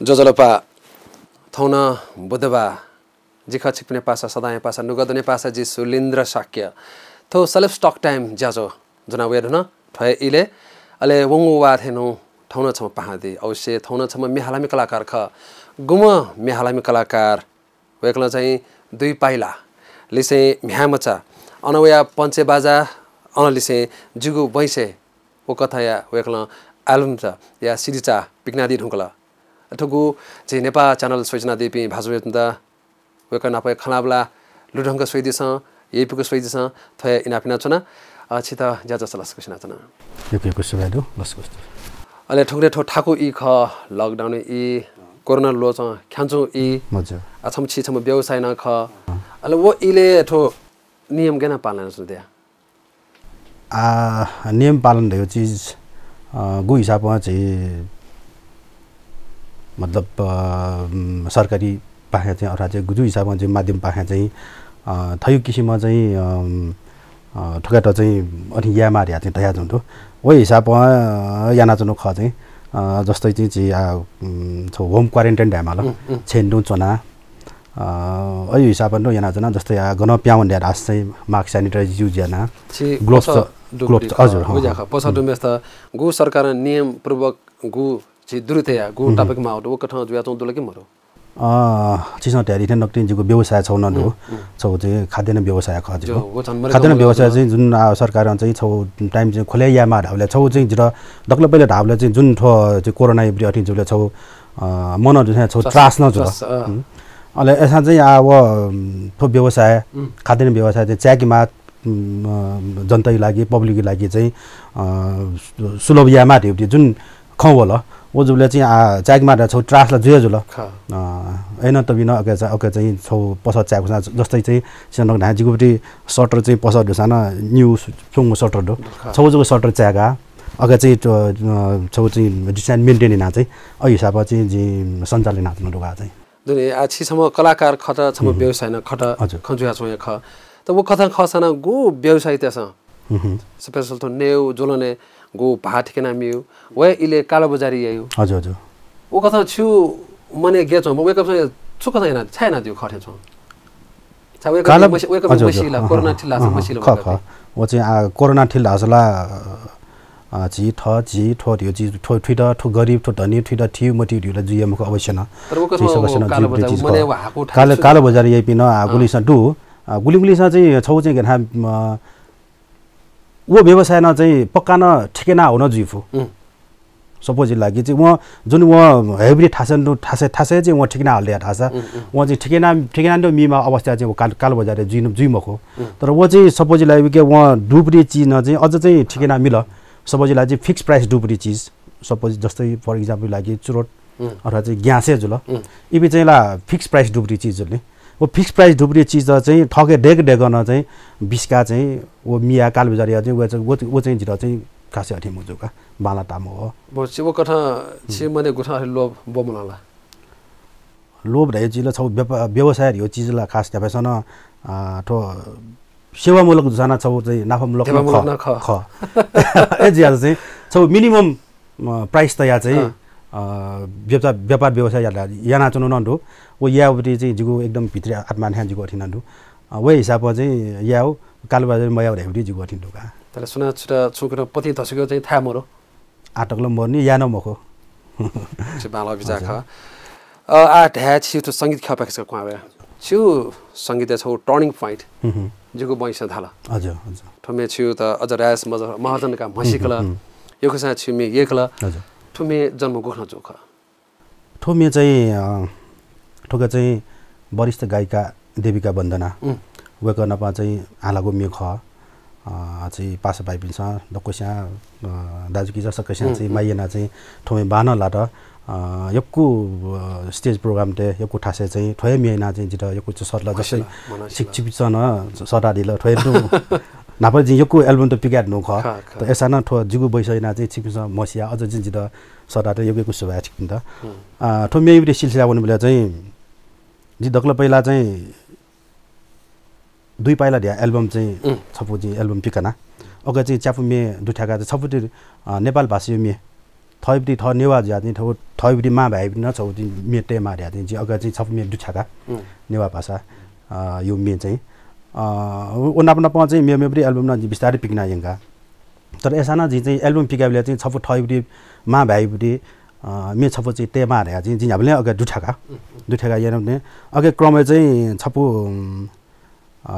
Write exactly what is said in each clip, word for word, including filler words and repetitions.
ज्वजलपा, थौं नं बुधबार, जि खः छिकपिनि पासा, सदांया पासा, नुगः दुने पासा, जि सुलिन्द्र शाक्य। थ्व Celebs Talk Time ज्याझ्वः ज्वना वये धुन थ्व हे इलय्। अले वंगु वाः थें नं थौं नं छम्ह पाहां दी। अवश्य थौं नं छम्ह म्ये हालामि कलाकार खः। गुम्ह म्ये हालामि कलाकार? वय्कलं चाहिँ दुई पाइला लिसें म्ह्याय्मचा, अन वयाः पञ्चे बाजा, अन लिसें जिगु बैंसय् व कथंया वय्कलं album चा या CD चा पिकनादी धुंकल। थुगु झी नेपाः channel स्वयाच्वनादीपिं भाजु मय्जुपिन्त वय्कः नाप हे खँ ल्हाःबल्हाः लुधंक स्वयादिसँ, यइपुक स्वयादिसँ, थ्व हे इनाप यानाच्वना। अ, छित ज्याझ्वलय् लसकुस यानाच्वना। यक्व यक्व सुभाय् दु, लसकुस दु। अले थुकथं थ्व थाकु ई खः, lockdown ई, कोरोना ल्वचं ख्यानाच्वंगु ई। मज्जा। अ, छम्ह छि छम्ह व्यवसायी नं खः। अँ। अले व इलय् थ्व नियम गय् याना पालन यानाच्वना दया? आ, नियम पालन धइगु चिज, अ, गु हिसाबं झी, मतलब, अ, उम्, सरकारी पाखें चाहिँ अथवा चाहिँ गुगु हिसाबं चाहिँ माध्यम पाखें चाहिँ, अ, थज्याःगु किसिमं चाहिँ, अम, अ, थुकियात चाहिँ अथे यायेमाः धयाः चाहिँ धयाच्वंगु दु। व हिसाबं, अ, यानाच्वनागु खः चाहिँ, अ, जस्तै चाहिँ झी, आ, उम्, छगू home quarantine धायेमाल। उम्, उम्। छेँय् तुं च्वना, अ, अय् हिसाबं तुं यानाच्वना, जस्तै आ, गनं पिहां वने धाःसा चाहिँ mask, sanitizer use याना, छि gloves पसः च-, दुगु gloves च-, खः, हजुर, हँ, बुझ्या हँ। खः। पसः उम्। दुम्हेसित गु सरकारं नियमपूर्वक गु झी दूरी तयाः गु उम्। तापाके माःगु दु, व कथं जुयाच्वंगु दु ला कि मदु? अ, छिसं धयादी थें नकतिनि जिगु व्यवसाय छगू नं दु। उम्, उम्। छगू चाहिँ खाद्यान्न व्यवसाय खः जिगु। जो, व झन् मरे खाद्यान्न व्यवसाय चाहिँ जुन, आ, सरकारं चाहिँ छगू time चाहिँ खुले यायेमाः धाःबलय् छगू चाहिँ जितः दकलय् पहिले धाःबलय् चाहिँ जुन थ्व चाहिँ कोरोना इपिं अथे जुल छगू, अ, मन दुसां छगू त्रास, त्रास नं जुल। त्रास, अ। उम्। अले अय्सां चाहिँ आ व, उम्, थ्व व्यवसाय, उम्। खाद्यान्न व्यवसाय चाहिँ चायेकेमाः, उम्, अ, जनताया लागि, public या लागि चाहिँ, अ, सु-, सुलभ यायेमाः धइगु जुन खँ वल, व जूबलय् चाहिँ आ, चायेकेमाः धयाः छगू त्रास ला जुया जुल। खः। अ, अय्नं तबिनं अके चा-, अके चाहिँ छगू पसः चायेकूसां जस्तै चाहिँ छिसं धाये जिगुपट्टि shutter चाहिँ पसः दुसां नं निगू च्वंगु shutter दु। खः। छगू जक shutter चायेका, अके चाहिँ त, अ, छगू चाहिँ distance maintain याना चाहिँ अ हिसाबं चाहिँ जिं सञ्चालन यानाच्वना दुगु आ चाहिँ। दुने, आ, छि छम्ह कलाकार खः, छम्ह उम्। व्यवसायी नं खः, हजुर। खँ जुयाच्वंगु खः। त व कथं खःसां नं गु व्यवसायीतय्सं उम्। Special थ्व नयेगु ज्वलनय् गु भाः थिके याना मियागु, व हे इलय् कालाबजारी याइगु। हजुर, हजुर। व कथं छिगु मनय् गय् च्वं, वय्कःपिन्सं छु कथं याना, छाय् यानादीगु खः थें च्वं? छाय् वय्कःपिं काला-, मसि-, वय्‌कःपिं हजुर, हजुर। मसिल ला, अँ, कोरोना अँ, थिल धाःसा अँ, मसिल खः, वय्कःपिं? खः। व चाहिँ आ, कोरोना थिल धाःसा ला, अ, झी थः, झी थ्व धइगु चिज, थ्व थुइत, थ्व गरिब, थ्व धनी, थुइत थी मथी धइगु ला जुइ हे मखु अवश्य नं। तर व कथं चाहिँ सकसिनं कालाबजारी, जुइ चिज मनय् खः। व हाकु काला-, थाय् छु? कालाबजारी याइपिं नं आ, अँ। गुलिसिनं दु, अ, गुलिं गुलिंसिनं चाहिँ छगू चाहिँ गथे, अ, व व्यवसाय नं चाहिँ पक्का नं थिके याना हःगु नं जुइफु। उम्। Suppose लागि चाहिँ वं जुन वं हयेबुलि थासय्, थासय्, थासय् चाहिँ वं थिके याना हल धाःसा, उम्, उम्। वं चाहिँ थिके याना, थिके याना नं मीमाःगु अवस्था चाहिँ व काल-, कालाबजारी जुइ, जुइ मखु। उम्। तर व चाहिँ suppose लागि वं दुगुपट्टि चिज नं चाहिँ अझ चाहिँ थिके याना मिल। Suppose लागि चाहिँ fix price दुगुपट्टि चिज, suppose जस्तै for example लागि चुरोट उम्। अथवा चाहिँ ग्याँसे जुल। उम्। इपिं चाहिँ ला fix price दुगुपट्टि चिज जुल नि। व fix price दुगुपट्टि चिज चाहिँ थःके दय्क दय्क नं चाहिँ बिस्काः चाहिँ व मियाः कालाबजारी याः चाहिँ व चाहिँ, व, व चाहिँ जितः चाहिँ खासै अथे मजू का, बांलाः ताःम्ह हो। व छि व कथं छि उम्। मनय् गुथं अथे लोभ ब्वमल ला? लोभ धइगु चिज ला छगू व्यापा-, व्यवसाय धइगु चिज ला खास ध्यापय्सं नं, अ, थ्व सेवामूलक जूसां नं छगू चाहिँ नाफामूलक नं खः। सेवामूलक नं खः। खः। अय् जुयाः चाहिँ छगू minimum, अ, price तयाः चाहिँ, अँ। अ, व्यापार, व्यापार व्यवसाय याना, यानाच्वनागु नं दु। व यायेबुलि चाहिँ जिगु एकदम भित्री आत्मा न्ह्याः जिगु अथे नं दु। अ, व हिसाबं चाहिँ यायेगु, कालाबजारी मयायेगु धयाबुलि जिगु अथे नं दु का। तर सुनां छुता छुं कथं पतिं धस्कुयागु चाहिँ थाय् मदु। आः तक ला मदुनि, याये नं मखु। छि बांलाः बिचाः हजुर। खः। अ, आः धाये छिगु थ्व संगीत ख्यःपाखें क्वहां वये। छिगु संगीतय् छगू turning point हुँ, हुँ। जिगु बैंसं धाल। हजुर, हजुर। थ्व म्ये छिगु त अझ राजेश मज-, महर्जन का म्हसीकल। हुँ, हुँ, हुँ। यक्वसां छिगु म्ये यय्कल। हजुर। थ्व म्ये जन्म गुकथं जूगु खः? थ्व म्ये चाहिँ, अ, थुकी चाहिँ वरिष्ठ गायिका देविका वन्दना। उम्। वय्कः नाप चाहिँ हालागु म्ये खः। अ, चाहिँ पासा भाइपिन्सं दक्वस्यां, अ, दाजुकिजा सकस्यां उम्, चाहिँ उम्। माया यानाः चाहिँ थ्व म्ये बांलाः लात। अ, यक्व, अ, stage program तय् यक्व थासय् चाहिँ थ्व हे म्ये यानाः चाहिँ जितः यक्व चाहिँ सःतल। जस्तै छिक-, छिकपिन्सं नं सःतादिल। थ्व हे तुं न्हापा जिं यक्व album त पिकाये धुन खः। खः, खः। त अय्सां नं थ्व जिगु बैंस यानाः चाहिँ छिकपिन्सं म्हसियाः अझ जिं जितः सःतातय् यक्व यक्व सुभाय् छिकपिन्त। हुँ। अ, थ्व म्येया सिलसिला वनेबलय् चाहिँ जि दकलय् पहिला चाहिँ दुई पाइला धयाः album चाहिँ उम्। छपु जिं album पिकना। उकी चाहिँ च्यापु म्ये दुथ्याकाः चाहिँ छपु चाहिँ, अ, नेपाल भाषाया म्ये। थःपिं थः नेवाः जुयाः चाहिँ थः, थःपिं मां भाइपिं नं छगू चाहिँ म्ये तयेमाः धयाः चाहिँ जिं अगाडि चाहिँ छपु म्ये दुथ्याका। नेवाः भाषा, अ, यो म्ये चाहिँ, अ, व नाप नाप चाहिँ मेमेपिं album नं जिं बिस्तारै पिकना यंका। तर अय्‌सां नं जिं चाहिँ album पिकाबलय् चाहिँ छपु थःपिं मां भाइपिं, अ, म्ये छपु चाहिँ तयेमाः धयाः चाहिँ जिं न्ह्याबलें अगाडि दुथ्याका। दुथ्याका यानाबलय् अगाडि क्रमय् चाहिँ छपु, उम्, अ,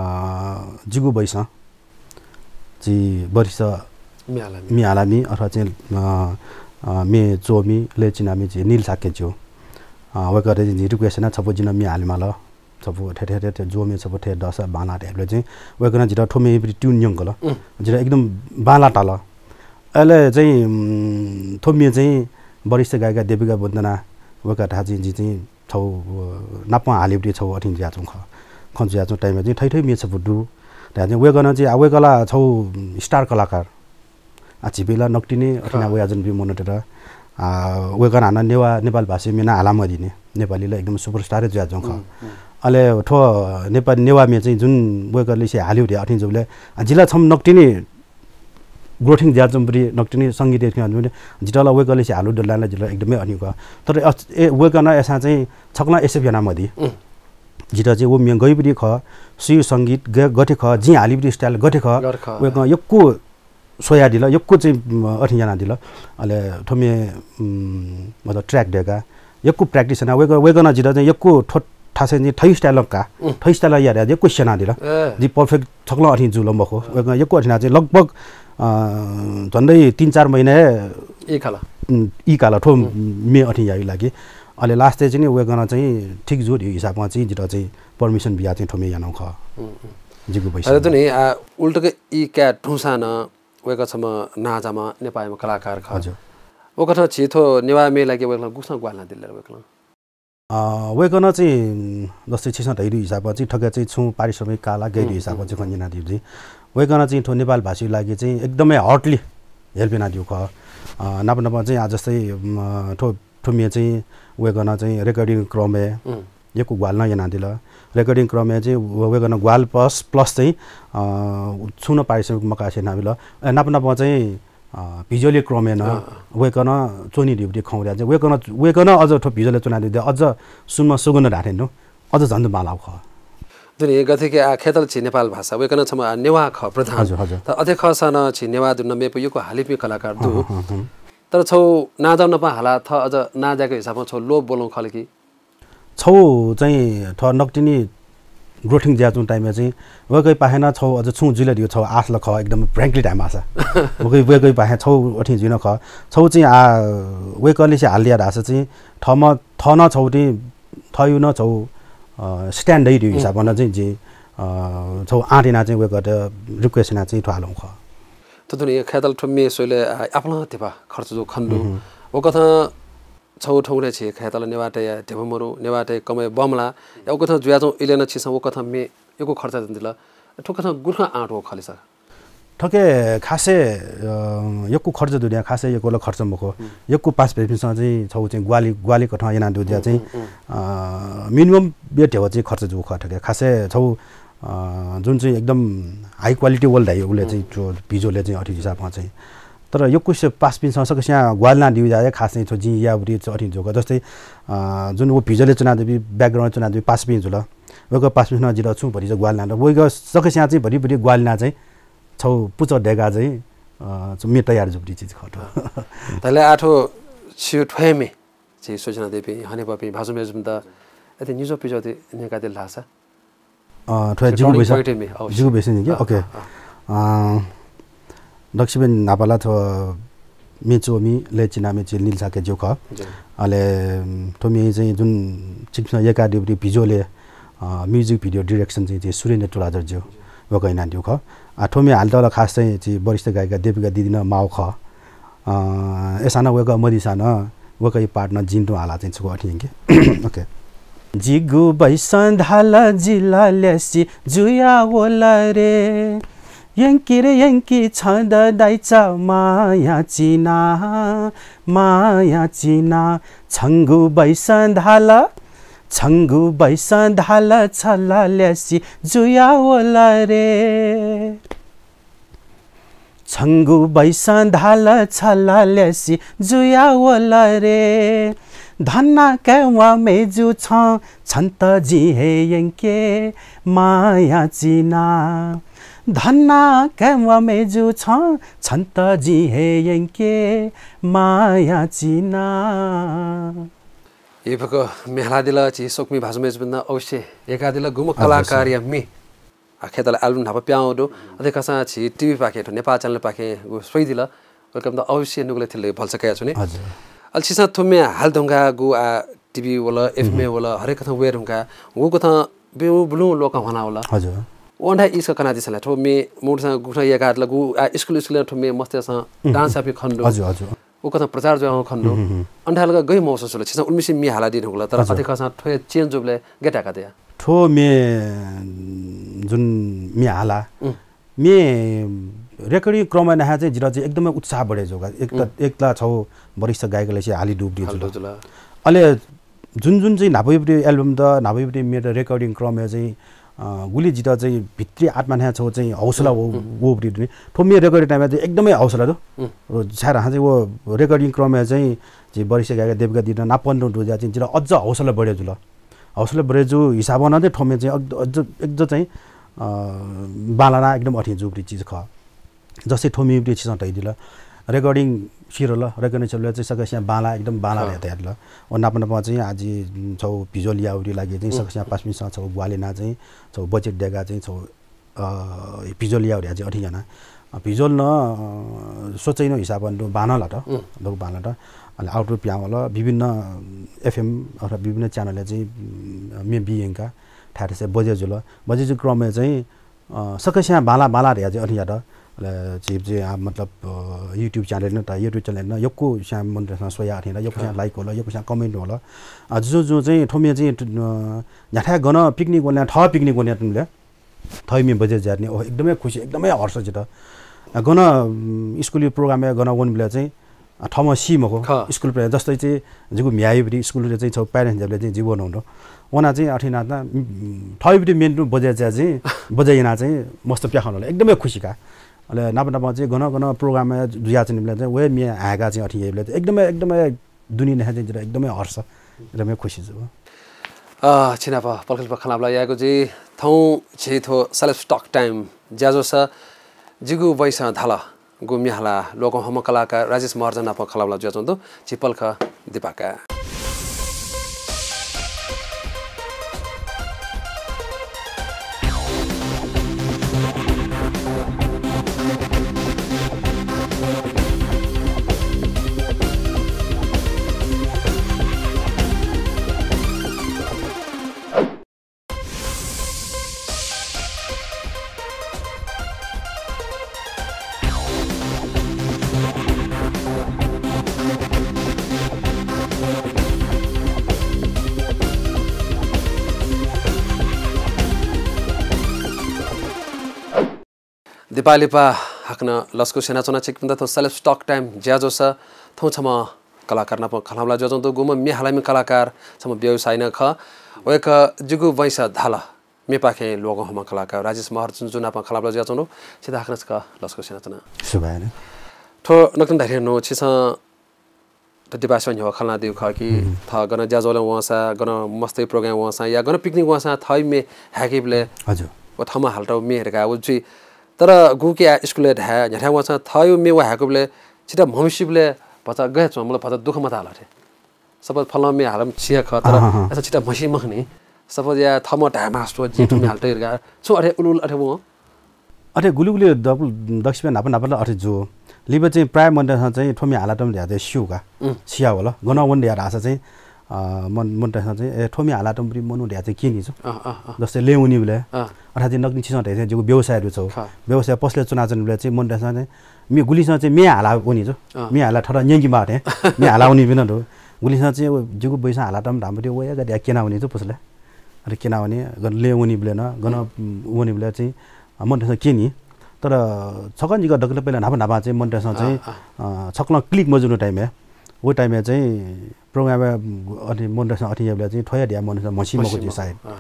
जिगु बैसं झी वरिष्ठ म्ये हालामि। म्ये हालामि अथवा चाहिँ, अ, अ, म्ये च्वमि, लय् चिनामि झी नील शाक्य ज्यू। अ, वय्‌कःयात चाहिँ जिं request याना छपु जिं नं म्ये हालेमाल। छपु थथे, थथे, थथे ज्वःम्ये छपु थथे दःसा बांलाः धयाबलय् चाहिँ वय्‌कलं जितः थ्व म्ये tune यंकल। जितः एकदम बांलाः ताल। अले चाहिँ, उम्, थ्व म्ये चाहिँ वरिष्ठ गायिका देविका वन्दना वय्‌कःयाथाय् चाहिँ जिं चाहिँ छगू, अ, नापं हालेपिं छगू अथें जुयाच्वंगु खः। खँ जुयाच्वंगु time-य् चाहिँ थैथै म्ये छपु दु। धयाः चाहिँ वय्‌कलं चाहिँ, आ, वय्‌कः ला छगू star कलाकार। आ, झीपिं ला नकतिनि अथें वयाच्वंपिं मनूत। आ, वय्‌कलं हानं नेवाः, नेपाल भाषाया म्ये नं हालामदीनि। नेपाली ला एकदम superstar हे जुयाच्वंगु खः। अले थ्व नेपाल, नेवाः म्ये चाहिँ जुन वय्‌कःलिसे हालेगु धयाः अथें जूबलय्, आ, जि ला छम्ह नकतिनि ग्रोथिङ जुयाच्वंपिं, नकतिनि संगीत यंकं जुयाच्वंपिं, जितः ला वय्‌कःलिसे हालेगु दु ला, जितः ला एकदमै अथें खः। तर अ, ए, वय्‌कलं अय्‌सां चाहिँ छकलं accept यानामदी। जितः चाहिँ व म्ये गइपिं खः, सुयु संगीत ग-, गथे खः, जिं हालेपिं style गथे खः, गथे खः। वय्‌कलं यक्व स्वयादिल, यक्व चाहिँ, म, अथें यानादिल। अले थ्व म्ये, उम्, मतलब track दय्‌का यक्व practice याना। वय्‌कः, वय्‌कलं जितः चाहिँ यक्व थ्व थासय् चाहिँ थ्व style का, थ्व style या धयाः यक्व स्यनादिल। ए। जि perfect छकलं अथें जुल मखु। वय्‌कलं यक्व अथें याना चाहिँ लगभग, अ, झन्डै तीन चार महिना हे ई काल। उम्, ई काल थ्व म्ये अथें यायेगु लागि। अले last-य् चाहिँ नि वय्‌कलं चाहिँ ठीक जू धइगु हिसाबं चाहिँ जितः चाहिँ permission बियाः चाहिँ थ्व म्ये यानागु खः। जिगु बैसं। अले दुने, आ, उल्टक ई काये धुंसां नं वय्‌कः छम्ह नांजाःम्ह नेपाःयाम्ह कलाकार खः। हजुर। वय्‌कलं झी थ्व नेवाः म्ये लागि वय्‌कलं गुकथं ग्वाहालि यानादिल वय्‌कलं? अ, वय्‌कलं चाहिँ, जस्तै छिसं धयादीगु हिसाबं चाहिँ थुकी चाहिँ छुं पारिश्रमिक का ला गय् धइगु हिसाबं चाहिँ खँ न्यनादीगु चाहिँ। वय्‌कलं चाहिँ थ्व नेपाल भाषाया लागि चाहिँ एकदमै heartily help यानादीगु खः। अ, नाप नाप चाहिँ आ जस्तै, म, थ्व, थ्व म्ये चाहिँ वय्‌कलं चाहिँ recording क्रमय् यक्व ग्वाहालि नं यानादिल। Recording क्रमय् चाहिँ व-, वय्‌कलं ग्वाहालि plus, plus चाहिँ, अ, छुं नं पारिश्रमिक मकासे यानाबिल। अ, नाप नाप चाहिँ, अ, visual क्रमय् नं वय्‌कलं च्वनीदीगु खँ वःगु चाहिँ वय्‌कलं, वय्‌कलं अझ थ्व visual च्वनादीगु अझ सुनमा सुगन्ध धाःथें दु, अझ झन् बांलाःगु खः। दुने गथे कि आ खय्‌त ला झी नेपाल भाषा, वय्‌कलं छम्ह आ नेवाः खः प्रधान। हजुर, हजुर। तर अथे खःसां नं झी नेवाः दुने मेपु यक्व हालीपिं कलाकार दु। तर छगू नांजाःम्ह नापं हाला थः अझ नां जाय्‌क हिसाबं छगू लोभ ब्वलंगु खः ला कि? छगू चाहिँ थः नकतिनि growing जुयाच्वंगु time-य् चाहिँ वय्‌कःया पाखें नं छगू अझ छुं जुइ ला धइगु छगू आश ला खः, एकदम frankly धायेमाःसा। वय्‌कः, वय्‌कःया पाखें छगू अथें जुइ नं खः। छगू चाहिँ आ, वय्‌कःलिसे हालादिया धाःसा चाहिँ थःम्हं, थः नं छगू चाहिँ, थःगु नं छगू, अ, stand दइ धइगु हिसाबं नं चाहिँ जिं, अ, छगू आँट यानाः चाहिँ वय्‌कःयात request यानाः चाहिँ थ्व हालागु खः। थुतुनि खय्‌त ला थ्व म्ये स्वयेबलय्, आ, आपालं धिबा खर्च जूगु खने दु। वकथं छगू थौंकन्हय् झी खय्‌त ला नेवाःतय् धिबा मरु, नेवाःतय् कमय् बमला। या वकथं जुयाच्वंगु इलय् नं छिसं वकथं म्ये यक्व खर्च यानादिल। थुकथं गुकथं आँट वःगु खः ले सर? थुकी खासय्, अ, यक्व खर्च दु धयाः खासय् यक्व ला खर्च मखु। यक्व पासापिन्सं चाहिँ छगू चाहिँ ग्वाहालि, ग्वाहालि कथं यानादीगु जुयाः चाहिँ, अ, minimum या ध्यबा चाहिँ खर्च जूगु खः थुकी। खासय् छगू, अ, जुन चाहिँ एकदम high quality वल धाइ, उबलय् चाहिँ थ्व visual-य् चाहिँ अथे हिसाबं चाहिँ। तर यक्वसिया पासापिन्सं सकसियां ग्वाहालि यानादीगु जुयाः खास चाहिँ थ्व जिं याःगु चाहिँ अथे जूगु खः। जस्तै, अ, जुन व visual-य् च्वनादीपिं, background-य् च्वनादीपिं पासापिं जुल। वय्‌कः पासापिन्सं जितः छुं भतिचा ग्वाहालि यानादिल। वय्‌कः सकसियां चाहिँ भति भति ग्वाहालि यानाः चाहिँ छगू पुचः दय्‌काः चाहिँ, अ, छगू म्ये तयार जूगु चिज खः थ्व। धाःसा आ थ्व छिगु थ्व हे म्ये, झी स्वयाच्वनादीपिं हनेबहःपिं भाजु मय्‌जुपिन्त अथे निज्वः पिज्वः ति न्यंकादिल धाःसा? अ, थ्व जिगु बैसं, point-य् म्ये, अवश्य। जिगु बैसं नि कि? अँ, OK। अँ, अँ। अ, दक्वसिबें न्हापा ला थ्व म्ये च्वमि, लय् चिनामि झी नील शाक्य ज्यू खः। ज्यू। अले, उम्, थ्व म्ये चाहिँ जुन छिकपिन्सं यय्‌कादीगु visual-य्, अ, music video direction चाहिँ झी सुरेन्द्र तुलाधर ज्यू, वय्‌कलं यानादीगु खः। आ, थ्व म्ये हालेत ला खास चाहिँ झी वरिष्ठ गायिका देविका दिदी नं माःगु खः। अ, अय्‌सां नं वय्‌कः मदीसां नं वय्‌कःया part नं जिं तुं हालाः चाहिँ छकू अथे यंके। OK। जिगु बैसं धाल जि ला ल्यासे जुयावल रे। यंकि रे यंकि छन्द दाइचा माया चिना, माया चिना। छंगु बैसं धाल, छंगु बैसं धाल छ ला ल्यासे जुयावल रे। छंगु बैसं धाल छला ल्यासी जुया वल रे। धन्ना काय् वा मेजु छं, छन्त जिं हे यंके माया चिना। धन्ना काय् वा मेजु छं, छन्त जिं हे यंके माया चिना। हे फुक्क म्ये हालादिल, झी स्वकुमि भाजु मय्जुपिन्त अवश्य यय्कादिल। गुम्ह हजुर, कलाकारया म्ये आ, खय्‌त ला album न्हापा पिहां वःगु दु। अथे खःसां झी TV पाखें, थ्व नेपाल channel पाखें गु स्वइदिल। वय्कःपिन्त अवश्य नुगलय् थिल भलसा कयाच्वने। हजुर। अले छिसं थ्व म्ये हाले धुंकाः गु आ TV वल, FM वल, हरेक कथं वये धुंकाः गु कथं ब्यू बुलुं लोकं ह्वाना वल। हजुर। व अन्धाय् ई छकः कनादिसँ ला, थ्व म्ये मनूतय्सं गुकथं यय्कादिल, गु आ school school थ्व म्ये मस्तय्सं dance याःपिं खने दु। हजुर, हजुर। व कथं प्रचार जुयाः खने दु। हम्म, हम्म। अन्धाय् लगा गय् महसुस जुल, छिसं उलिमछि म्ये हालादी धुंकल, तर हजुर। अथे खःसां थ्व change जूबलय् गय् ताय्कादिया? थ्व म्ये, जुन म्ये हाला, उम्। म्ये recording क्रमय् न्हाय् चाहिँ जितः चाहिँ एकदमै उत्साह बढे जूगु का। एक त, उम्। एक ला छगू वरिष्ठ गायकयालिसे हाले दुगुलिं जुल। हाले दुगुलिं जुल। अले जुन जुन चाहिँ न्हापायागु album त, न्हापायागु म्ये त recording क्रमय् चाहिँ, अ, गुलि जितः चाहिँ भित्री आत्मा न्हाय् छगू चाहिँ हौसला उम्, व, उम्। वःगुलिं दु नि। थ्व म्ये recording time-य् चाहिँ एकदमै हौसला दु। उम्। अ, छाय् धाःसा चाहिँ व recording क्रमय् चाहिँ झी वरिष्ठ गायिका देविका दिदीं नापं तुं दुगुलिं चाहिँ जितः अझ हौसला बढे जुल। हौसला बढे जूगु हिसाबं नं चाहिँ थ्व म्ये चाहिँ अझ, अझ, अझ चाहिँ, अ, बांलाना एकदम अथे जूगु चिज खः। जस्तै थ्व म्ये छिसं धयादिल, recording सिधल, recording सिधल चाहिँ सकसियां बांला, एकदम बांला अँ। धयादिल। व नाप नाप चाहिँ आः जि छगू visual यायेगु लागि चाहिँ उम्। सकसियां पासापिन्सं छगू ग्वाहालि यानाः चाहिँ छगू budget दय्काः चाहिँ छगू, अ, visual यायेगु धयाः चाहिँ अथे याना। अ, visual नं, अ, सोचेयागु हिसाबं दु बांलात, उम्। दक्व बांलात। अले outro पिहां वल, विभिन्न FM अथवा विभिन्न channel-य् चाहिँ, उम्, म्ये बी यंकाः थाय् थासय् बजे जुल। बजे जूगु क्रमय् चाहिँ अ, सकसियां बांला, बांला धयाः चाहिँ अथे यात। अले झी चाहिँ, आ, मतलब, अ, YouTube channel नं त, YouTube channel नं यक्वस्यां मनूतय्सं स्वयाः अथे यात, यक्वस्यां हाँ। Like वल, यक्वस्यां comment वल। अ, जुजुं जुजुं चाहिँ थ्व म्ये चाहिँ, अ, न्ह्याथाय् गन picnic वनेगु, थः picnic वनेगु तुं ले थः म्ये बजे जुयाः नि, ओह, एकदमै खुसी, एकदमै हर्ष जितः। अ, गन, उम्, school program-य् गन वनेबलय् चाहिँ अ, थःम्हं सी मखु। खः। School प्रति जस्तै चाहिँ जिगु म्ह्याय्‌यागु school-य् चाहिँ छगू parents जुयाः चाहिँ जि वनागु दु। वनाः चाहिँ अथे यानाः, उम्, थःगु म्ये बजे जुयाः चाहिँ, बजे यानाः चाहिँ मस्त प्याखं वल। एकदमै खुसी का। अले नाप नाप चाहिँ गन गन program जुयाच्वनीबलय् चाहिँ व हे म्ये हाय्‌काः चाहिँ अथे याइबलय् चाहिँ एकदमै, एकदमै दुने न्हाय् चाहिँ जितः एकदमै हर्ष, एकदमै खुसी जू। अ, छिनाप पलख लिपा खँल्हाबल्हा यायेगु जुइ। थौं झी थ्व Celebs Talk Time ज्याझ्वलय् जिगु बैसं धाल गु म्ये हाला ल्वःकं हःम्ह कलाकार राजेश महर्जन नाप खँल्हाबल्हा जुयाच्वंगु दु। झी पलख दिपाका। दिपालिपा हाकनं लसकुस यानाच्वना छिकपिन्त थ्व Celebs Talk Time ज्याझ्वलय्। थौं छम्ह कलाकार नाप खँल्हाबल्हा जुयाच्वंगु दु, गुम्ह म्ये हालामि कलाकार, छम्ह व्यवसायी नं खः। वय्‌कः जिगु बैसं धाल म्येपाखें ल्वःकं हःम्ह कलाकार राजेश महर्जन जु नाप खँल्हाबल्हा जुयाच्वंगु दु। छितः हाकनं छकः लसकुस यानाच्वना। सुभाय्। थ्व नकतिनि धाये धुन, छिसं थ्व दिपासं न्ह्यः खँल्हानादीगु खः कि हम्म। थः गन ज्याझ्वलय् वंसां, गन मस्तय् program वंसां या गन picnic वंसां थःगु म्ये हाय्‌केबलय् हजुर। व थःम्हं हालातःगु म्ये धकाः व जुइ। तर गुकी आः school-य् धाये, न्ह्याथाय् वंसां थःगु म्ये व हाय्‌केबलय् छितः म्हमसीबलय् भचा गथे च्वं, मतलब भचा दुःख मताः ला थें? Suppose फलां म्ये हालाम्ह छि हे खः, तर अँ, अँ, अँ। अय्‌सा छितः म्हसी मखुनि। Suppose या थःम्हं धाये मास्टर, जिं थ्व म्ये हालातयागु धकाः छुं अथे उलुल अथे वं? अथे गुलिगुलि दकु-, दक्वसिबय् न्हापा न्हापा ला अथे जू। लिपा चाहिँ प्रायः मनूतय्‌सं चाहिँ थ्व म्ये हालातःम्ह धयाः चाहिँ स्यू का। उम्। सिया वल। गन वने धयाः धाःसा चाहिँ, अ, मन-, मनूतय्‌सं चाहिँ, ए, थ्व म्ये हालातःम्ह मनू धयाः चाहिँ क्यनी छु। अँ, अँ, अँ। जस्तै लँय् वनीबलय्। अँ। अथवा चाहिँ नकतिनि छिसं धयाः चाहिँ जिगु व्यवसाय दु छगू। खः। व्यवसाय पसलय् च्वनाच्वनीबलय् चाहिँ मनूतय्‌सं चाहिँ म्ये गुलिसं चाहिँ म्ये हाला वनी छु। अँ। म्ये हाला थःत न्यंके माः थें। म्ये हाला वनीपिं नं दु। गुलिसं चाहिँ व जिगु बैसं हालातःम्ह धाःम्ह वया का धयाः क्यना वनी छु पसलय्। अथे क्यना वनी, गन लँय् वनीबलय् नं, गन, उम्। वनीबलय् चाहिँ अ, मनूतय्‌सं क्यनी। तर छकः निकः दकलय् पहिला न्हापा न्हापा चाहिँ मनूतय्‌सं चाहिँ, अँ, अँ। अ, छकलं click मजूगु time-य्, व time-य् चाहिँ program-य् अथे मनूतय्‌सं अथे याइबलय् चाहिँ थ्व हे धयाः मनूतय्‌सं म्हसी मखु म्हसी जुइ मखु। सायद। अँ।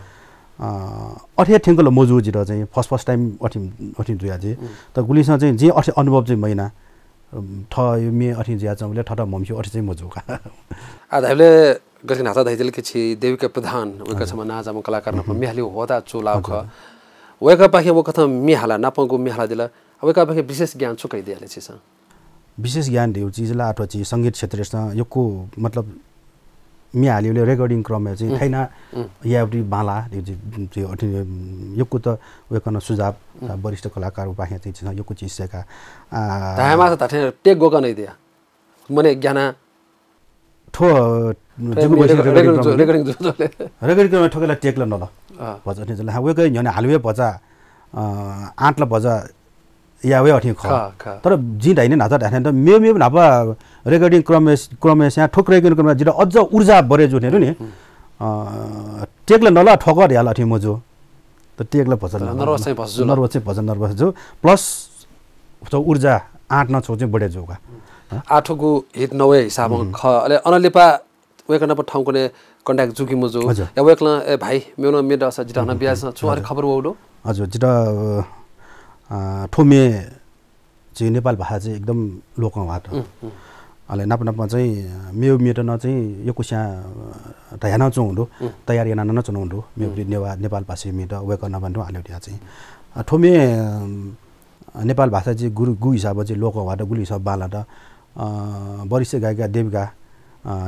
अ, अथे थ्यंकल मजू जितः चाहिँ first first time अथे अथे जुया चाहिँ। तर गुलिसं चाहिँ जे अथे अनुभव चाहिँ मैना थः म्ये अथे जुया चाहिँ थःत म्हमस्यू अथे चाहिँ मजू का। आ धाइबले गथे नाता धाइदिल कि छि देविका प्रधान वय्‌कः छम्ह नांजाःम्ह कलाकार नाप म्ये हाली होता चुलाव खः। वय्‌कःपाखें वकथं म्ये हाला नापंगु म्ये हाला दिल। वय्‌कःपाखें विशेष ज्ञान छु कइदियाले छिसं? विशेष ज्ञान ध्यू चिज ला अथवा छि संगीत क्षेत्रसं यक्व मतलब म्ये हालिबले recording क्रमय् चाहिँ थैना यावटी बांला ध्यू चिज अथे यक्व त वय्‌कनं सुझाव वरिष्ठ कलाकार पाखें चाहिँ छिसं यक्व चिज सेका। आ, धायेमास धाथे टेक गोकन दिया। मने ज्ञाना थ्व जिगु बय्‌सं recording क्रम recording क्रम थ्वकला टेकला नल। भचा अथे जला वय्‌कः न्ह्यःने हालवे भचा आँटला भचा यावे अथे खः। तर जिं धाइने न्हाचा धाइने त मेव मेव न्हापा recording क्रमय् क्रमय् स्यां थ्व recording क्रमय् जितः अझ ऊर्जा बढे जू थें नि। टेकला नल थ्वक ध्याल अथे मजू। त टेकला भचा nervous चाहिँ भचा जू। Nervous चाहिँ भचा nervous जू। Plus ऊर्जा आँट न छौ चाहिँ बढे जू का। आठगु hit नवे हिसाबं खः। अले अनलिपा वय्‌कः नाप थौंकन्हय् contact जुकि मजू। या वय्‌कलं ए भाइ मेव म्ये दःसा जितः हना बियास छु अरे खबर वउ दो। हजुर जितः थ्व म्ये चाहिँ नेपाल भाषा चाहिँ एकदम लोकं वात। अले नाप नाप चाहिँ मेव म्येत न चाहिँ यक्व स्यां धया न चौ दो। तयार याना न चौ दो। मेव नेवा नेपाल भाषा म्येत वय्‌कः नाप हाले दिया चाहिँ। थ्व म्ये नेपाल भाषा चाहिँ गुरु गु हिसाब चाहिँ लोकं वात गुलि हिसाब बांलात। वरिष्ठ गायिका देविका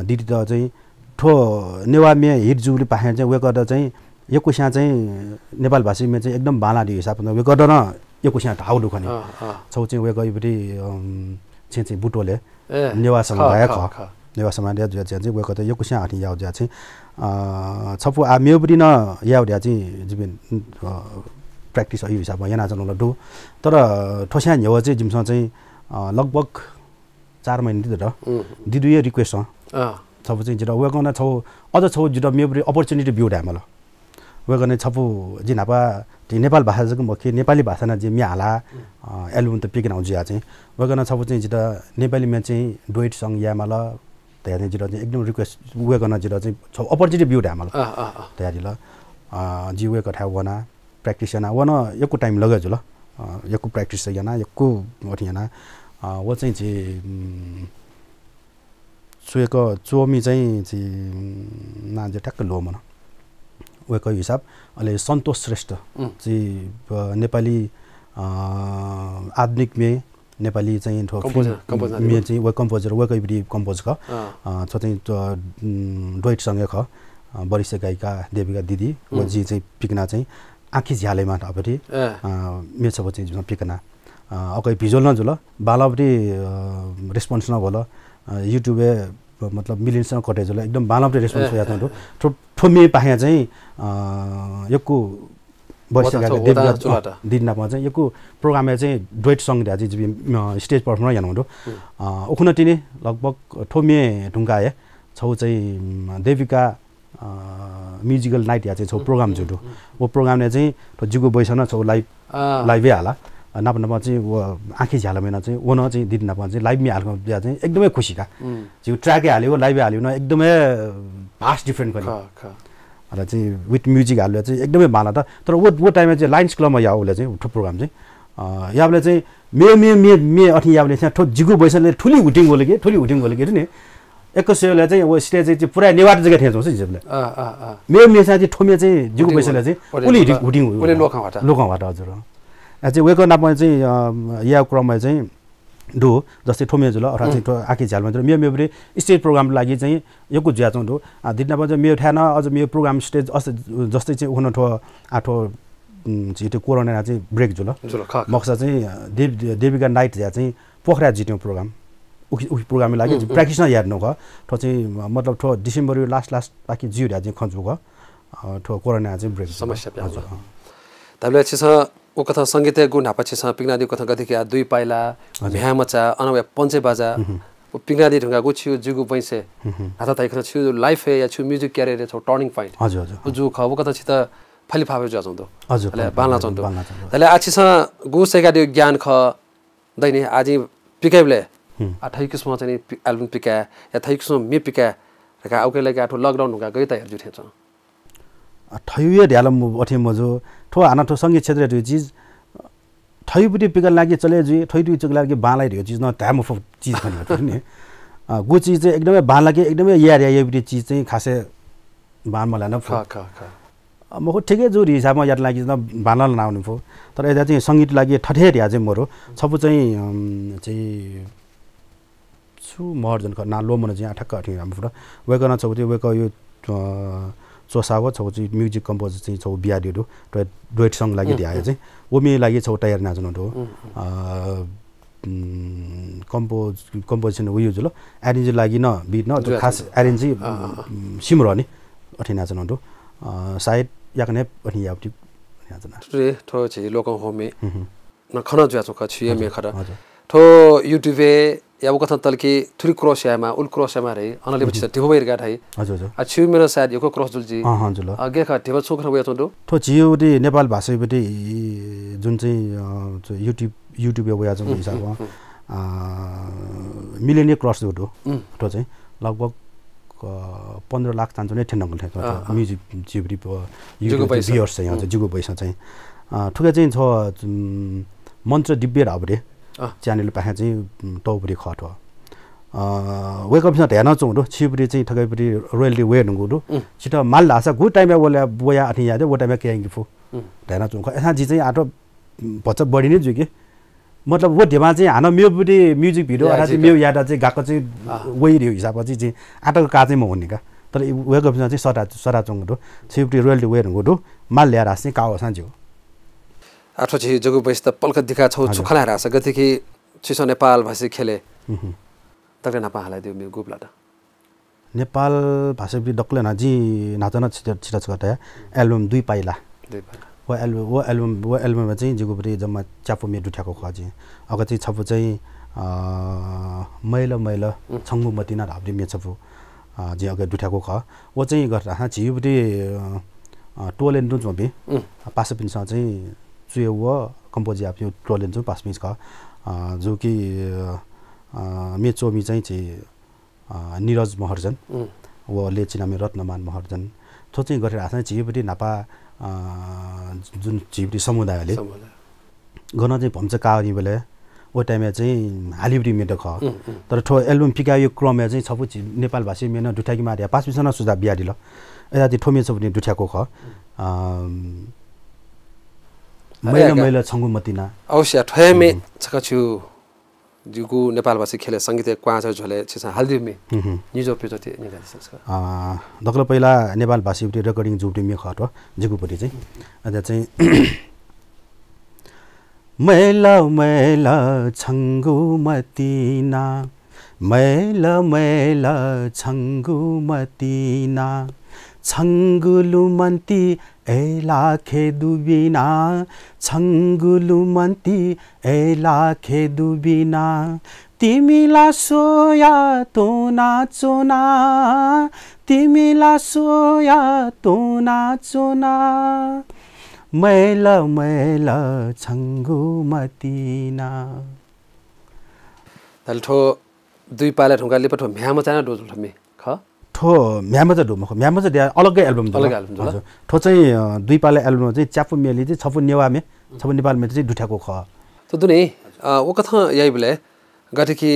दिदीत चाहिँ थ्व नेवा म्ये hit जुबलि पाखें चाहिँ वय्‌कःत चाहिँ यक्व स्यां चाहिँ नेपाल भाषा म्ये चाहिँ एकदम बांलादी हिसाब वय्‌कःत न यक्व स्यां धाउ दु खने। छौ चाहिँ वय्‌कः इबटी छे चाहिँ बुटोले नेवा समुदाय खः। नेवा समुदाय जुया चाहिँ वय्‌कःत यक्व स्यां अथे याउ जुया चाहिँ छपु आ मेवबटी न याउ द्या चाहिँ जिबे practice अयु हिसाब याना चनल दु। तर थ्व स्यां न्ह्यव चाहिँ जिमिसं चाहिँ लगभग चार महिना दिदर दिदुए request छपु चाहिँ जितः वय्‌कलं छौ अझ छौ जितः मेवबटी opportunity ब्यू धायेमाल। वय्‌कलं छपु जि न्हापा जि नेपाल भाषा जक मखु नेपाली भाषा न जि म्ये हाला album त पिकनाउ जुया चाहिँ वय्‌कलं छपु चाहिँ जितः नेपाली म्ये चाहिँ duet song यायेमाल। धया चाहिँ जितः चाहिँ एकदम request वय्‌कलं जितः चाहिँ छौ opportunity ब्यू धायेमाल। धया दिल। जि वय्‌कः थाय् वना practice याना वन यक्व time लगे जुल। यक्व practice याना यक्व अथे याना व चाहिँ जि सुयक च्वमि चाहिँ जि नां जे ठ्याक्क ल्वःमन। वय्‌कः हिसाब अले सन्तोष श्रेष्ठ चाहिँ नेपाली आधुनिक म्ये नेपाली चाहिँ थ्व म्ये चाहिँ व composer वय्‌कः इबटी compose खः। थ्व चाहिँ duet song खः। वरिष्ठ गायिका देविका दिदी व जि चाहिँ पिकना चाहिँ आँखी झ्यालेमा अबटी म्ये छपु चाहिँ जिमिसं पिकना। अकय visual न जुल बांलाबटी response न भल। YouTube मतलब millions न कटे जुल एकदम बांलाबटी response यात दु। थ्व म्ये पाखें चाहिँ यक्व वरिष्ठ गायिका देविका दिदी नाप चाहिँ यक्व program या चाहिँ duet song धया चाहिँ जिबि stage performance याना दु। उखुन तिनि लगभग थ्व म्ये धुंका हे छौ चाहिँ देविका musical night या चाहिँ छौ program जु दु। व program ने चाहिँ थ्व जिगु बैसन छौ live live हाला। नाप नाप चाहिँ व आँखी झ्यालमेन चाहिँ वन चाहिँ दिदी नाप चाहिँ live म्ये हालक या चाहिँ एकदमै खुसी का। जिगु track हाले व live हाले न एकदमै vast different खनि। अले चाहिँ with music हाले चाहिँ एकदमै बांला त। तर वो वो time चाहिँ Lions Club या उले चाहिँ थ्व program चाहिँ याबले चाहिँ मे मे मे मे अथि याबले चाहिँ थ्व जिगु बैसले थुली हुटिङ गोले के थुली हुटिङ गोले के नि। एक सेले चाहिँ वो stage चाहिँ पुरा नेवार जगह थे जोस जिबले। मे मे चाहिँ थ्व मे चाहिँ जिगु बैसले चाहिँ उली हुटिङ उली लोकं वाटा। लोकं वाटा हजुर। आ चाहिँ वेक नाप चाहिँ या क्रममा चाहिँ दु जस्तै थ्व मे जुल अथवा चाहिँ थ्व आँखी झ्यालमा जुल मे मे बरे stage program लागि चाहिँ यक्व ज्या चाहिँ दु। दिदनाप चाहिँ मे थाय् न अझ मे program stage अस जस्तै चाहिँ उखन थ्व आ थ्व चाहिँ त्यो कोरोना चाहिँ break जुल। मकसा चाहिँ देव देविका night या चाहिँ पोखरा जित्यौं program। उखि उखि program लागि practice न याद नख थ्व चाहिँ मतलब थ्व December last last ताकि जिउ ध्या चाहिँ खजुख थ्व कोरोना चाहिँ break समस्या प्याज। तबले छिस उकथा संगीत गु न्हापा छिस पिकनादी कथा गधिक या दुई पाइला म्ह्यामचा अनवय पञ्चे बाजा। पिकनादी ढुंगा गु छिउ जिगु बैसे हाता ताइखन छिउ life या छिउ music career या छौ turning point हजुर हजुर। जु ख उकथा छित फलिफावे जुवा चौंदो हजुर। बांला चौंदो। तले आ छिस गु सेका दिउ ज्ञान ख दैने आजि पिकाइबले आ थै किसिम चाहिँ album पिका या थै किसिम मे पिका रका उके लागि आ थ्व lockdown हुँका गई तयार जु थें छ। अ, थयु हे ध्याल मु-, अथे मजू। थ्व हानं थ्व संगीत क्षेत्रय् धइगु चिज, थयुपट्टि पिकल लाकी चले जुइ, थयुपट्टि पिकल लाकी बांलाइ धइगु चिज नं धाये मफु चिज खनी नि। अ, गु चिज चाहिँ एकदमै बांलाकी, एकदमै याये ध्याये याइपट्टि चिज चाहिँ खासै बांमलाना फु। खः, खः, खः। अ, मखु, ठिकै जू धइगु हिसाबं यात लाकी नं बांलाना वने फु। तर अय्‌जा चाहिँ संगीत लाकी थथे हे ध्याः चाहिँ मरु। छपु चाहिँ, अम, चाहिँ छु महर्जन खः, नां ल्वःमन चाहिँ आः ठ्याक्क अथे याये मफु। वय्‌कलं छगू चाहिँ वय्‌कःया, अ, च्वसा व छगू चाहिँ music compose चाहिँ छगू बियादीगु दु। डुएट, डुएट song लागि ध्याः चाहिँ। व मे लागि छगू तयार यानाच्वनागु दु। अ, उम्, compose, composition उयो जुल। Arrange लागि नं beat नं, जुया खास arrange, अँ, अँ, अँ। उम्, सिमरनी अथे यानाच्वनागु दु। अ, सायद याकनं अथे याःपट्टि यानाच्वना। थ्व झी लोकं ह्वःमि नं खँ नं जुयाच्वंगु खः, छिगु हे मे खः। हजुर। थ्व YouTube-य् या उकथं तल कि थुलि cross यायेमाः, उलि cross यायेमाः धइ, अनंलिपा छितः धिबा वइ धकाः धाइ। हजुर, हजुर। आ, छिगु मे नं सायद यक्व cross जुल जि। अँ, अँ, जुल। अ, गय् खः, धिबा छुं खँ वयाच्वंगु दु? थ्व झीगु नेपाल भाषायापट्टि जुन चाहिँ, अ, YouTube, YouTube-य् वयाच्वंगु हिसाबं, अ, million-य् cross जूगु दु। थ्व चाहिँ लगभग, अ, पन्ध्र लाख चानचुन हे थ्यंगु दु थें, अँ, अँ। Music, जिगु, अ, YouTube-य् viewers चाहिँ, अँ, जिगु viewers चाहिँ। अ, थुके चाहिँ थ्व, उम्, मन्त्र दिव्य धाःपट्टि channel पाखें चाहिँ, उम्, तःपट्टि खः थ्व। अ, वय्‌कःपिन्सं धयाच्वंगु दु, छिपट्टि चाहिँ थुकेपट्टि royalty वये धुंकूगु दु। छितः माल धाःसा गु time-य् वया, वया अथे याये दे, व time-य् कयायंके फु धयाच्वंगु खः। अय्‌सां जि चाहिँ आः थ्व भचा बढी नै जुइ कि। मतलब, व धिबां चाहिँ हानं मेगुपट्टि music video अथवा चाहिँ मेगु यायेत चाहिँ गाक्क चाहिँ वइ धइगु हिसाबं चाहिँ, चाहिँ आः तक का चाहिँ मवनी का। तर वय्‌कःपिन्सं चाहिँ सःता, सःताच्वंगु दु। छिपट्टि royalty वये धुंकूगु दु। माल ल्याः धाःसा चाहिँ का वःसां ज्यू। आः थ्व झी जग्गु बैसत पलख दिका छगू छु खँ ल्हाये धाःसा गथे कि छिसं नेपाल भाषी ख्यलय् दकलय् न्हापां हालादीगु मे गुबलय्? नेपाल भाषापट्टि दकलय् न्हापां जिं न्हाचः नं छितः, छितः छकः तया, album दुई पाइला। दुई पाइला। व album, व album, व album-य् चाहिँ जिगुपट्टि जम्मा च्यापु मे दुथ्याकू खः जिं। अगा चाहिँ छपु चाहिँ, अ, मैल मैल छंगु मतिना धाःपट्टि मे छपु, अ, जिं अगा दुथ्याकू खः। व चाहिँ गथे धाःसा झीपट्टि, अ, अ, टोलय् तुं च्वंपिं पासापिन्सं चाहिँ च्वया व compose याःपिं टोलय् तुं पासापिं खः। अ, जो कि, अ, मे च्वमि चाहिँ झी अ, निरज महर्जन, व ले चिनामि रत्नमान महर्जन। थ्व चाहिँ गथे धाःसा झीपट्टि न्हापा, अ, जुन झीपट्टि समुदायले गनं चाहिँ भम्चा काःनिबलय् व time-य् चाहिँ हालीपट्टि मेत खः। तर थ्व album पिकायु क्रमय् चाहिँ छपु झी नेपाल भाषी मे नं दुथ्याकेमाः धया पासापिन्सं नं सुझाव बियादिल। अय्‌सां थ्व मे छपु दुथ्याकू खः। अ, मैल मैल छंगु मतिना। अवश्य, थ्व हे मे छकः छु जिगु नेपाल भाषी ख्यलय् संगीतय् क्वाँय् झ्वलय् छिसं हालादीगु मे निज्वः प्यज्वः थें न्यंकादिसँ। अ, दकलय् पहिला नेपाल भाषीपट्टि recording जूपट्टि मे खः थ्व, जिगुपट्टि चाहिँ। अझ चाहिँ मैल मैल छंगु मतिना, मैल मैल छंगु मतिना, छंगु लुमन्ति अय्‌लाखे दुबिना, छंगु लुमन्ति अय्‌लाखे दुबिना। तिमिला स्वया तुना च्वना, तिमिला स्वया तुना च्वना। मैल मैल छंगु मतिना। धाल थ्व दुई पालय् धुंकाः लिपा थ्व म्ह्याय्‌मचा नं दु जुल थ्व मे खः? थ्व म्ह्याय्‌मचा दु मखु, म्ह्याय्‌मचा दया अलग्गै album जुल। अलग्गै album जुल। हजुर। थ्व चाहिँ, अ, दुई पालय् album चाहिँ च्यापु मेलि चाहिँ छपु नेवाः मे, छपु नेपाल मे चाहिँ दुथ्याकू खः। थ्व दुने, अ, व कथं याइबलय् गथे कि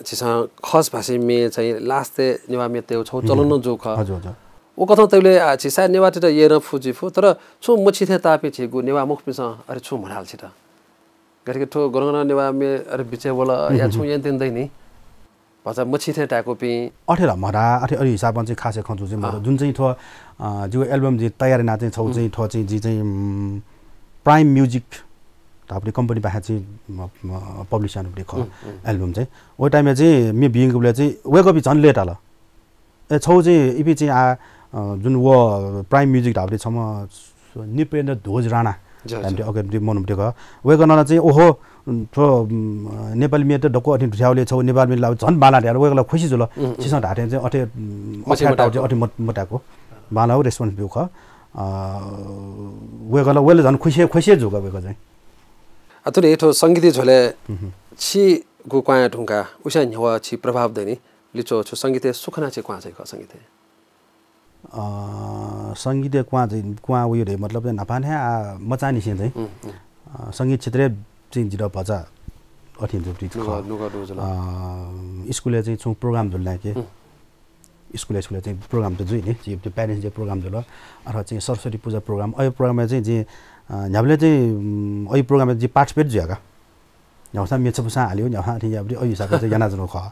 झीसं खस भाषी मे चाहिँ last-य् नेवाः मे तयेगु छगू चलन नं जू खः। हजुर, हजुर। व कथं तयेबलय्, अ, झी सायद नेवाःतय्‌त यय् नं फु जुइ फु, तर छुं मछिं थें ताःपिं झीगु नेवाः मखुपिन्सं अथे छुं म्हणाल छित। गथे कि थ्व गन गन नेवाः मे अथे बिचय् वल या छुं यंत्यं दइ नि। भचा मछिं थें ताय्‌कूपिं। अथे ला म्हरा, अथे, अथे हिसाबं चाहिँ खासै खँ जू चाहिँ मरु। जुन चाहिँ थ्व, अ, जिगु album जिं तयार याना चाहिँ छगू चाहिँ थ्व चाहिँ जि चाहिँ, उम्, Prime Music धाःपट्टि company पाखें चाहिँ म, म, publish यानापट्टि खः album चाहिँ। व time-य् चाहिँ मे बियंकूबलय् चाहिँ वय्‌कःपिं झन लय्‌ताल। ए, छगू चाहिँ इपिं चाहिँ आ, अ, जुन व Prime Music धाःपट्टि छम्ह नृपेन्द्र ध्वज राणा धाःम्ह अगाडि मनूपट्टि खः। वय्‌कलं चाहिँ ओहो, थ्व, उम्, नेपाली मेत दक्व अथे दुथ्याःबलय् छगू नेपाली मेत ला झन बांलाः धयाः वय्‌कः ला खुसी जुल। छिसं धाःथें चाहिँ अथे, उम्, अथे मत, मताय्‌कू। बांलाःगु response ब्यूगु खः। अ, वय्‌कः ला, वय्‌कः ला झन खुसी, खुसी जूगु वय्‌कः चाहिँ। अ, थुलि थ्व संगीतया झ्वलय् छिगु क्वाँय् धुंकाः उसां न्ह्यः छि प्रभाव दनि लिच्वः छु संगीतय् सु खनाः छि क्वाँय् झाइ खः संगीतय्? अ, संगीतय् क्वहां चाहिँ, क्वहां वये धइ मतलब चाहिँ न्हापा न्हाय् आ, मचांनिसें चाहिँ, उम्, उम्। अ, संगीत क्षेत्रय् चाहिँ जितः भचा अथें जुल, नुगः, नुगः दु जुल। अ, स्कुलय् चाहिँ छुं program जुल ना कि। उम्। स्कुलय्, स्कुलय् चाहिँ program त जुइ नि, झी parents day program जुल, अथवा चाहिँ सरस्वती पूजा program, अय् program-य् चाहिँ जिं, अ, न्ह्याबलें चाहिँ, उम्, अय् program-य् जिं participate जुया का। न्ह्यागुसां मेछपुसां हाल्यो, न्ह्यागुसां अथें याःबलय् अय् हिसाबं चाहिँ याना जुल खः।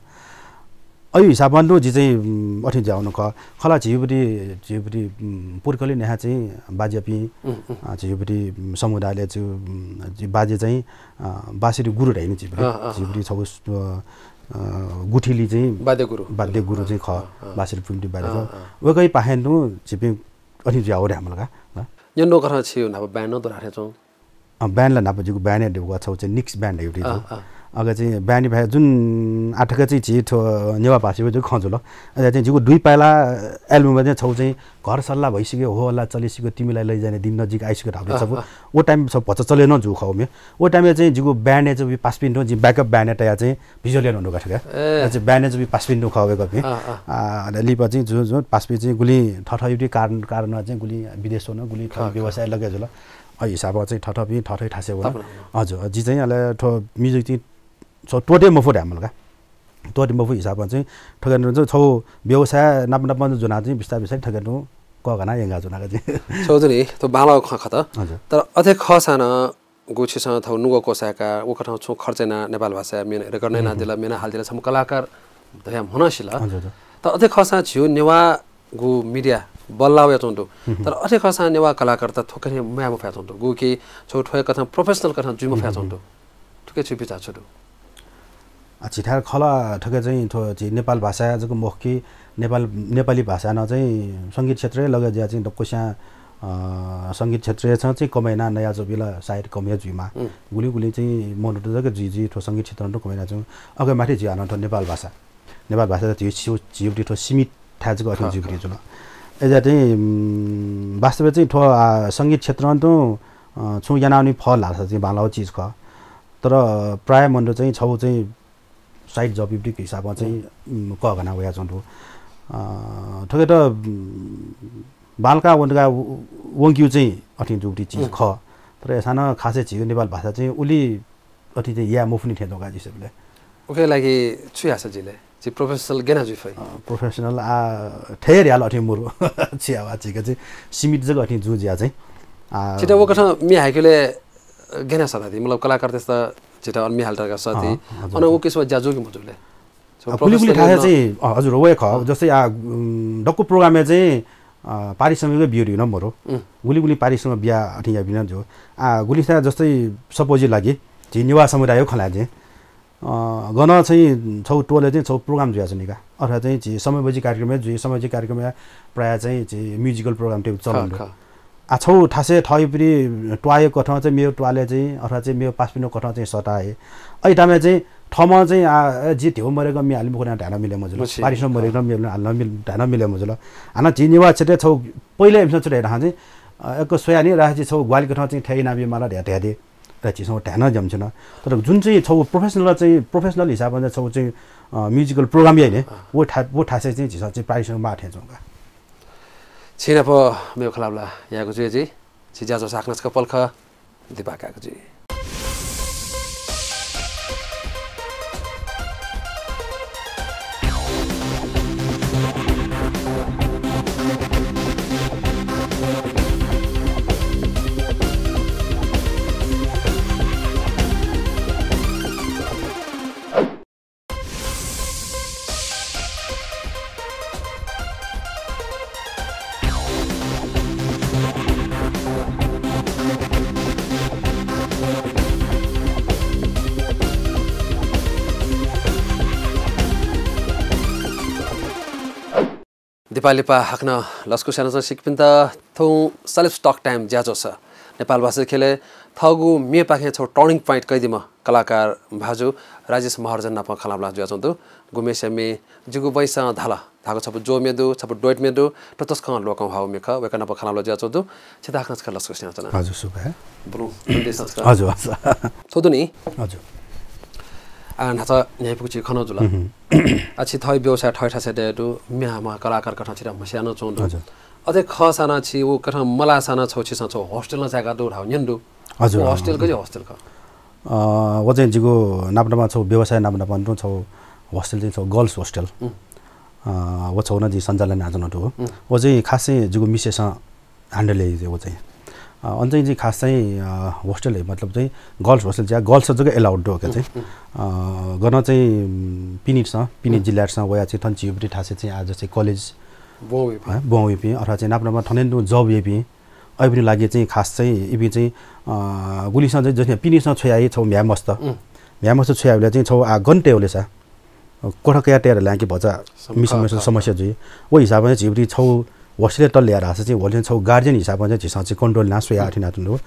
अय् हिसाबं तुं जि चाहिँ, उम्, अथें जुयावनु खः। खला झीबुति, झीबुति, उम्, पुर्खौली न्ह्याः चाहिँ बाज्यापिं, उम्, उम्। अ, झीबुति, उम्, समुदायले चाहिँ, उम्, झी बाज्या चाहिँ, अ, बाँसुरी गुरु धाइ नि झीबुति। अँ, अँ, अँ। झीबुति छगू, अ, अ, गुठीली चाहिँ वाद्य गुरु। वाद्य गुरु चाहिँ खः। अँ, अँ। बाँसुरी पुइन्ति वाद्य अँ, गुरु। अँ। वय्कःया पाखें तुं झीपिं अथें जुयावः धायेमाल का। न्यंन्वकथं छिगु न्हापा band नं दु धाःथें च्वं। अ, band ला न्हापा जिगु band हे दु, छगू चाहिँ Nix band हे दु। अँ, अँ। अले चाहिँ band भाइ जुन आः थुकी चाहिँ झी थ्व नेवाः भाषाय् जक खँ जुल। अले चाहिँ जिगु दुई पाइला album-य् चाहिँ छगू चाहिँ घर सल्लाह भइसिके, हो हल्ला चलिसिके, तिमीलाई लैजाने दिन नजिक आइसिके धाःबलय् अँ, छगू अँ। व time-य् छगू भचा चले नं जू खः मे। व time-य् चाहिँ जिगु band-य् चाहिँ पासापिन्त जिं backup band-य् तयाः चाहिँ visual-य् नं दु का थुकी। ए। अले चाहिँ band-य् चाहिँ पासापिन्त खः वय्कःपिं। अँ, अँ। आ, अले लिपा चाहिँ जुन, जुन पासापिं चाहिँ गुलिं थःथःगुटी कारण, कारण चाहिँ गुलिं विदेश वन, गुलिं थः खः, खः। व्यवसाय लगे जुल। अ, हिसाबं चाहिँ थःथःपिं थःथःगु थासय् वन। हजुर, जि चाहिँ अले थ्व music चाहिँ छगू त्वःते मफु धायेमाल का। त्वःते मफु हिसाबं चाहिँ थुकी नं चाहिँ छगू व्यवसाय नाप नाप ज्वनाः चाहिँ बिस्तार बिस्तार थुकी नं कःघाना यंका च्वना का चाहिँ। छगू जुनि, थ्व बांलाःगु खँ खः त। हजुर। तर अथे खःसां नं गु छिसं थ्व नुगः क्वसाय्का, उकथं छुं खर्च यानाः नेपाल भाषाय् म्ये record नं यानादिल, म्ये नं हालादिल, छम्ह कलाकार धयाः म्ह नं सिल। हजुर, हजुर। तर अथे खःसां झीगु नेवाःगु media बल्लाः वयाच्वंगु दु। तर अथे खःसां नेवाः कलाकारत थ्व कथं म्वाये मफयाच्वंगु दु। गुकी छगू थ्व कथं professional कथं जुइ मफयाच्वंगु दु। थुकी छिगु बिचाः छु दु? आ, झीथाय् खला थुकी चाहिँ थ्व झी नेपाल भाषा जक मखु कि नेपाल, नेपाली भाषां नं चाहिँ संगीत क्षेत्रय् लगे जुयाः चाहिँ दक्वस्यां, अ, संगीत क्षेत्रय् छं चाहिँ कमय् याना नयाच्वंपिं ला सायद कम हे जुइमाः। उम्। गुलिं गुलिं चाहिँ मनूत जक जुइ जुइ थ्व संगीत क्षेत्रं तुं कमय् यानाच्वं। अले माथि जुयाः नं थ्व नेपाल भाषा। नेपाल भाषा त झी, झी, झीबुति थ्व सीमित थाय् जक अथें खः, जुइबुति खः। जुल। अय्‌जुयाः चाहिँ, उम्, वास्तवय् चाहिँ थ्व, आ, संगीत क्षेत्रं तुं, अ, छुं यानावनी फल धाःसा चाहिँ बांलाःगु चिज खः। तर प्रायः मनूत चाहिँ छगू चाहिँ side job-या हिसाबं चाहिँ, उम्, कःघाना वयाच्वंगु दु। अ, थुकी त, उम्, बांलाक वंकाः व-, वंकेगु चाहिँ अथें जूगु चिज उम्। खः। तर अय्‌सां नं खासय् झीगु नेपाल भाषा चाहिँ उलि अथें चाहिँ याये मफुनि थें च्वं का जिगु हिसाबले। उकिया लागि छु याःसा जुइ ले? झी professional गय् याना जुइ फइ? अ, professional आ, थथे यायेगु ला अथें मरु। छु याये वा झीके चाहिँ सीमित जक अथें जू जुयाः चाहिँ। आ, छित व कथं म्ये हाइकेबलय् गय् याना सःता दी? मतलब कलाकारतय्‌सं झीत अन म्ये हालेत धकाः सःती। अँ, हजुर, अन हजुर। व किसिमं ज्या जू कि मजू ले? छगू अ, गुलिं गुलिं professional थासय् नं चाहिँ, अ, हजुर, व हे खः। अँ। जस्तै आ, उम्, दक्व program-य् चाहिँ, अ, पारिश्रमिक बियादीगु नं मरु। उम्। गुलिं गुलिं पारिश्रमिक बियाः अथें याःपिं नं जू। आ, गुलिं थासय् जस्तै suppose लागि, झी नेवाः समुदायया खँ ल्हाये जिं। अ, गन चाहिँ छगू टोलय् चाहिँ छगू program जुयाच्वनी का। अथवा चाहिँ झी समय बजि कार्यक्रम हे जुइ, समय बजि कार्यक्रमय् प्रायः चाहिँ झी musical program type चलन खः, दु। खः। आ, छगू थासय् थःपिं त्वाःया कथं चाहिँ मेगु त्वालय् चाहिँ अथवा चाहिँ मेगु पासापिनिगु कथं चाहिँ सःता हये। अय् time-य् चाहिँ थःम्हं चाहिँ, आ, ए, जि ध्यबा मदय्‌कं म्ये हाले मखु धकाः धाये नं मिले मजुल। मछि, पारिश्रमिक खः। मदय्‌कं म्ये हाले नं मिले, धाये नं मिले मजुल। हानं झी नेवाः क्षेत्रय् छगू पहिले इमिसं छु धाये धाःसा चाहिँ, अ, एक स्वयाः नि राः जि छगू ग्वाहालि कथं चाहिँ थथे यानाबी माला धया, धयादी। र झीसं धाये नं ज्या मछिन। तर जुन चाहिँ छगू professional चाहिँ, professional हिसाबं चाहिँ छगू चाहिँ, अ, musical program याइ नि, अँ। व था-, व थासय् चाहिँ झीसं चाहिँ पारिश्रमिक माः थें च्वं का। छिनाप मेगु खँल्हाबल्हा यायेगु जुइ जुइ, झी ज्याझ्वः हाकनं छकः पलख दिपाः कायेगु जुइ। दिपाः लिपा हाकनं लसकुस यानाच्वनागु छिकपिन्त। थौं Celebs Talk Time ज्याझ्वलय् नेपाल भाषा ख्यलय् थःगु म्येपाखें छगू turning point कयादीम्ह कलाकार भाजु राजेश महर्जन नाप खँल्हाबल्हा जुयाच्वंगु दु। गुम्हेस्या म्ये जिगु बँय्‌सं धाल धाःगु छपु ज्वः म्ये दु, छपु duet म्ये दु, थ्व तसकं लोकंह्वाःगु म्ये खः। वय्‌कः नाप खँल्हाबल्हा जुयाच्वंगु दु। छित हाकनं छकः लसकुस यानाच्वना। हजुर, सुभाय्। बुलुं, बुलुं देशं छकः। हजुर, हजुर। थ्व दु नि। हजुर। आ, न्हाचः न्ह्याइपुगु छि खन जुल। आ, छि थःगु व्यवसाय थःगु थासय् दये दु, म्ये हाःम्ह कलाकार कथं छित म्हस्यां नं च्वं दु। हजुर। अथे खःसां नं छि व कथं मलाःसां नं छौ छिसं छौ hostel नं चाय्का दु धाउ न्यन दु। हजुर, व hostel गज्याःगु hostel खः? अ, व चाहिँ जिगु नाप नाप छौ व्यवसाय नाप नाप छौ hostel चाहिँ छौ girls hostel। अ, व छौ नं जिं सञ्चालन यानाच्वना दु। व चाहिँ खास चाहिँ जिगु मिसेसं handle याइ चाहिँ व चाहिँ। अ, अन चाहिँ जिं खास चाहिँ, अ, hostel हे मतलब चाहिँ girls hostel चाहिँ girls जक allowed दु के चाहिँ। अ, गन चाहिँ, उम्, पिनिसं, पिने जिल्लासं वया चाहिँ थन झीगु थासय् चाहिँ आ जस्तै college ब्वं वइपिं। अ, ब्वं वइपिं अथवा चाहिँ नाप नाप थन तुं job याइपिं अइपिनि लागि चाहिँ खास चाहिँ इपिं चाहिँ, अ, गुलिसं चाहिँ जसने पिनिसं छ्वयाइ छौ म्ह्याय् मस्त। म्ह्याय् मस्त छ्वयाबलय् चाहिँ छौ आ गन तयेबलय् सा। कोठा कयाः तयार लाय्के भचा समस्या जुइ। व हिसाबं चाहिँ झीगु छौ hostel तल ल्याः धाःसा चाहिँ hostel छौ guardian हिसाबं चाहिँ झीसं चाहिँ control याना स्वया अथे यानाच्वना दु।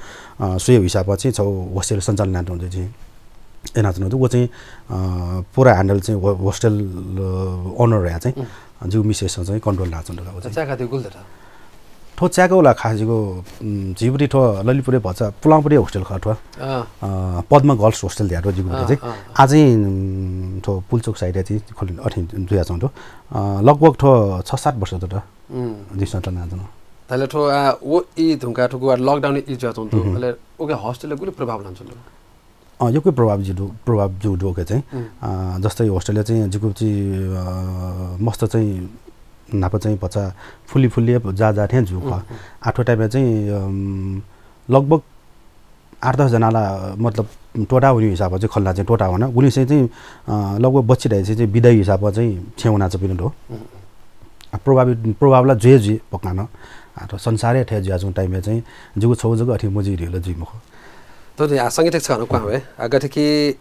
अ, स्वया हिसाबं चाहिँ छौ hostel सञ्चालन यानाच्वना दु चाहिँ। यानाच्वना दु। व चाहिँ, अ, पूरा handle चाहिँ ho-, hostel, अ, owner या चाहिँ, अ, जिगु मिसेसं चाहिँ control यानाच्वना दु व चाहिँ। चाय्का दु गुल दत? थ्व चाय्कागु ला खास जिगु, उम्, झीगु थ्व ललितपुरय् भचा पुलांपुरय् hostel खः थ्व। अ, पद्म girls hostel धयागु जिगु चाहिँ। आ चाहिँ, उम्, थ्व पुल्चोक side या चाहिँ खोल अथे जुयाच्वं थ्व। अ, लगभग थ्व छ सात वर्ष दत। जिसं तनाच्वं। तले थ्व आ, व ई धुंका थुगु आ lockdown ई जुयाच्वं थ्व। अले उके hostel गुलि प्रभाव लानाच्वं थ्व? अ, यक्व प्रभाव जु दु, प्रभाव जु दु के चाहिँ। अ, जस्तै hostel या चाहिँ जिगु चाहिँ, अ, मस्त चाहिँ न्हापा चाहिँ भचा फुल्ली फुल्ली जा जा थें जु खः। आ थ्व time या चाहिँ, अम, लगभग आठ दस जना ला मतलब त्वःता वनी हिसाबं चाहिँ खल्ला चाहिँ त्वःता वन। गुलिसं चाहिँ, अ, लगभग बच्छि धाइ चाहिँ बिदाइ हिसाबं चाहिँ छेँ वनाच्वंपिं दु। आ, प्रभावित, प्रभाव ला जुइ जुइ पक्का नं। आ, थ्व संसारय् थथे जुयाच्वं time या चाहिँ जिगु छौ जक अथे मजुइ धइगु ला जुइ मखु। थ्व नि आ संगीत छ नं क्वहां वये। आ, गथे कि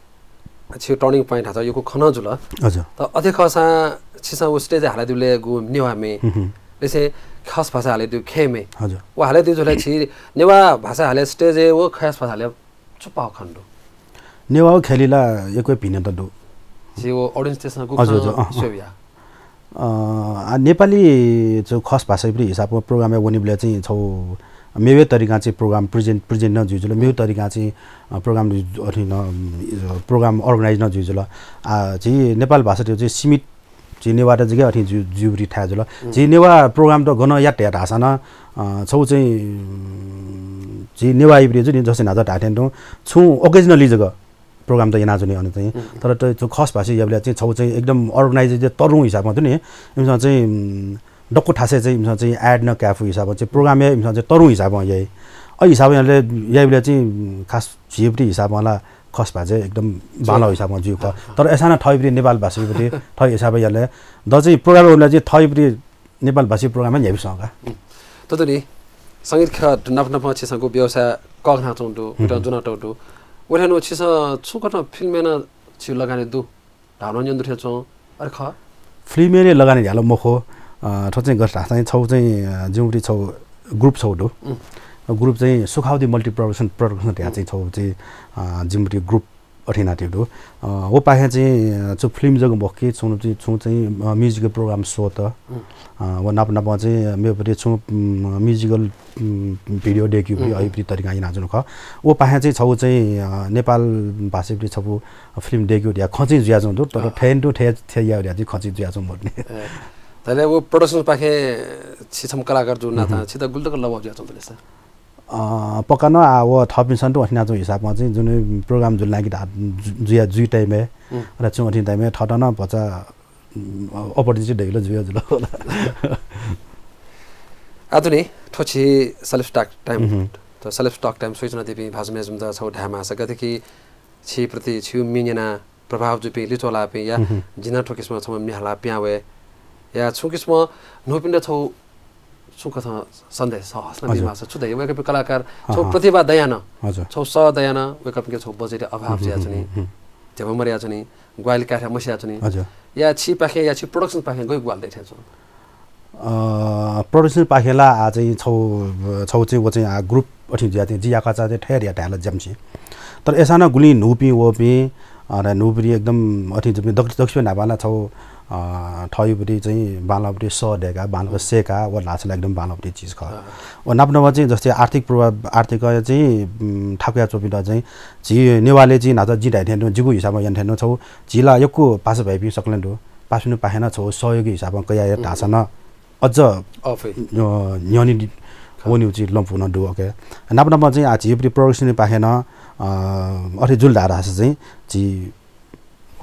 छिगु turning point हात यक्व खँ नं जुल। हजुर। त अथे खःसां छिसं व stage हालादिउले गु नेवाः म्ये, लिसे खस भाषा हालादिउ खय् म्ये। हजुर। व हालादिउ जुल छि नेवाः भाषा हाले stage व खस भाषा हाले छु पाः खने दु? नेवाः खय्‌लि ला यक्व भिन्नता दु। छि व audience तेसं गु हजुर, खँ हजुर, अँ, अँ। स्वया। अ, आ, नेपाली जो खस भाषाया हिसाबं program या वनीबलय् चाहिँ छौ मेवे तरिका चाहिँ program present, present नं जुइ जुल, मेवे तरिका चाहिँ, अ, program अथि न, अ, program organize नं जुइ जुल। आ, झी नेपाल भाषा चाहिँ सीमित झी नेवाःत जक अथि जु-, जुइबलय् थाय् जुल। झी नेवाः program त गन यात धाःसा नं, अ, छौ चाहिँ, उम्, झी नेवाः इब्री जुनि जस्तै न्हाचः धायेथें तुं छुं occasionally जक program त यानाच्वनी अन चाहिँ। तर त छौ खस भाषा याबलय् चाहिँ छौ चाहिँ एकदम organize तरुं हिसाबं तुनि, इमिसं चाहिँ, उम्, दक्व थासय् चाहिँ इमिसं चाहिँ add नं कायेफु हिसाबं चाहिँ program या इमिसं चाहिँ तरुं हिसाबं याइ। अ हिसाबं याबलय्, याबलय् चाहिँ, उम्, खास झीबलय् हिसाबं ला खस भाषा एकदम बांलाउ हिसाबं जुइ खः। तर अय्‌सां नं थःइब्री नेपाल भाषाइब्री थः हिसाबं याले द चाहिँ program उबलय् चाहिँ थःइब्री नेपाल भाषी program न्ह्याइपुसे का। त त नि संगीत ख्यः नाप नाप छिसं गु व्यवसाय कःघानाच्वं दु, उत जुनातौ दु। वथें नु छिसं छुं कथं film नं छि लगानी दु धाउन न्यन दु थें च्वं, अरे खः? Film नं लगानी न्ह्याल मखु, अ, थ्व चाहिँ गथे धाःसा चाहिँ छौ चाहिँ, अ, जिमि छौ group छौ दु। Group चाहिँ सुखावती Multi Production, Production धया चाहिँ छौ चाहिँ, अ, जिमि group अथे यानातयु दु। अ, व पाखें चाहिँ, अ, छु film जक मखु कि, छुं चाहिँ, छुं चाहिँ, अ, musical program show त। अ, व नाप नाप चाहिँ मेपति छुं, उम्, musical, उम्, video देखि अहिपति तरिका यानाच्वनु खः। व पाखें चाहिँ छौ चाहिँ, अ, नेपाल भाषापति छपु film देखि या खँ चाहिँ जुयाच्वं दु, तर थें दु, थें, थें या चाहिँ खँ चाहिँ जुयाच्वं मदुनि। ए, तले व production पाखें छि छम्ह कलाकार जु नाता, छित गुलि तक लभव जुयाच्वं दु ले सा? अ, पक्का नं आ, व थःपिन्सं तुं अथे यानाच्वं हिसाबं चाहिँ जुन program जुल नाकि धा-, जु-, जुया जुइ time य्, अले छुं अथे time य् थःत नं भचा, उम्, opportunity दइगु ला जुया जुल होला। आः थुनि, थ्व छि Self Talk Time, त Self Talk Time स्वयाच्वनादीपिं भाजु मय्‌जुत छौ धायेमाःसा गथे कि छिप्रति छिगु म्ये न्यना प्रभाव जूपिं, लिच्वः लाःपिं या जिं नं थ्व किसिमं छम्ह म्ये हाला पिहां वये या छुं किसिमं न्हूपिन्त छौ छुं कथं सन्देश छ हसना बिमाःसा छु दइ, वय्‌कःपिं कलाकार छौ प्रतिभा दयानं, छौ सः दयानं वय्‌कःपिंके छौ budget अभाव जुयाच्वनी, ध्यबा मरयाच्वनी, ग्वाहालि काय् मसियाच्वनी। या छि पाखें या छि production पाखें गय् ग्वाहालि दइ थें च्वं? अ, production पाखें ला आ चाहिँ छौ, छौ चाहिँ व चाहिँ आ group अथे जुया चाहिँ जि याकाचा चाहिँ थय् या धायेला ज्याम्से। तर अय्‌सां नं गुलिं न्हूपिं वःपिं, अ, न्हूपिं एकदम अथे जुपिं दक्ष, दक्ष न्हापा ला छौ, अ, थःयुपट्टि चाहिँ बांलाःपट्टि सः दय्काः, बांलाक सय्काः व ल्हाःसाला एकदम बांलाःपट्टि चिज खः। अँ। व नाप नाप चाहिँ जस्तै आर्थिक प्रभाव, आर्थिक चाहिँ, उम्, थाकुया च्वंपिन्त चाहिँ झी नेवालय् चाहिँ न्हाचः जिं धाये थें तुं, जिगु हिसाबं याना थें तुं छगू झी ला यक्व भाषा भाइपिं सकलें दु। पासापिनिगु पाखें नं छगू सहयोगी हिसाबं कयाः धाःसा नं अझ, अ, न्ह्यःने वनेगु चाहिँ लँपु नं दु, OK। नाप नाप चाहिँ आः झीपट्टि production पाखें नं, अ, अथे जुल धाःसा चाहिँ झी,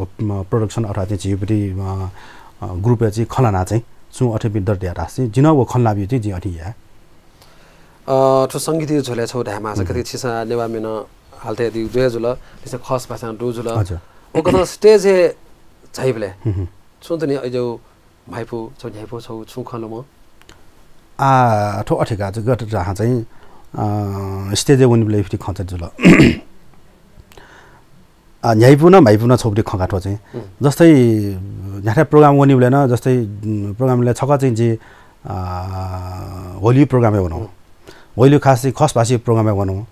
अ, production अथवा चाहिँ झीपट्टि, अ, अ, group-य् चाहिँ खँ ल्हानाः चाहिँ छुं अथे बिदर धयाः धाःसा चाहिँ जिं व खँ ल्हानाबिउ चाहिँ जिं अथे याये। अ, थ्व संगीतया झ्वलय् छगू धायेमाःसा कथं छिसं नेवाः म्ये नं हाले तयादीगु दु जुल, लिसें खस भाषां दु जुल। हजुर। व कथं stage-य् झाइबलय् छुं त नि अज्याःगु म्हाइपु, छगू न्ह्याइपु, छगू छुं खँ ल्हायेमाः? आ, थ्व अथे का, गथे धाःसा चाहिँ, अ, stage-य् वनीबलय् इपिं खँ चाहिँ जुल। आ, न्ह्याइपु नं म्हाइपु नं छगू खँ का थ्व चाहिँ। जस्तै न्ह्याथाय् program वनीबलय् नं, जस्तै, उम्, program-य् छकः चाहिँ जि, अ, होली program-य् वनागु। होली खास चाहिँ खस भाषी program-य् वनागु।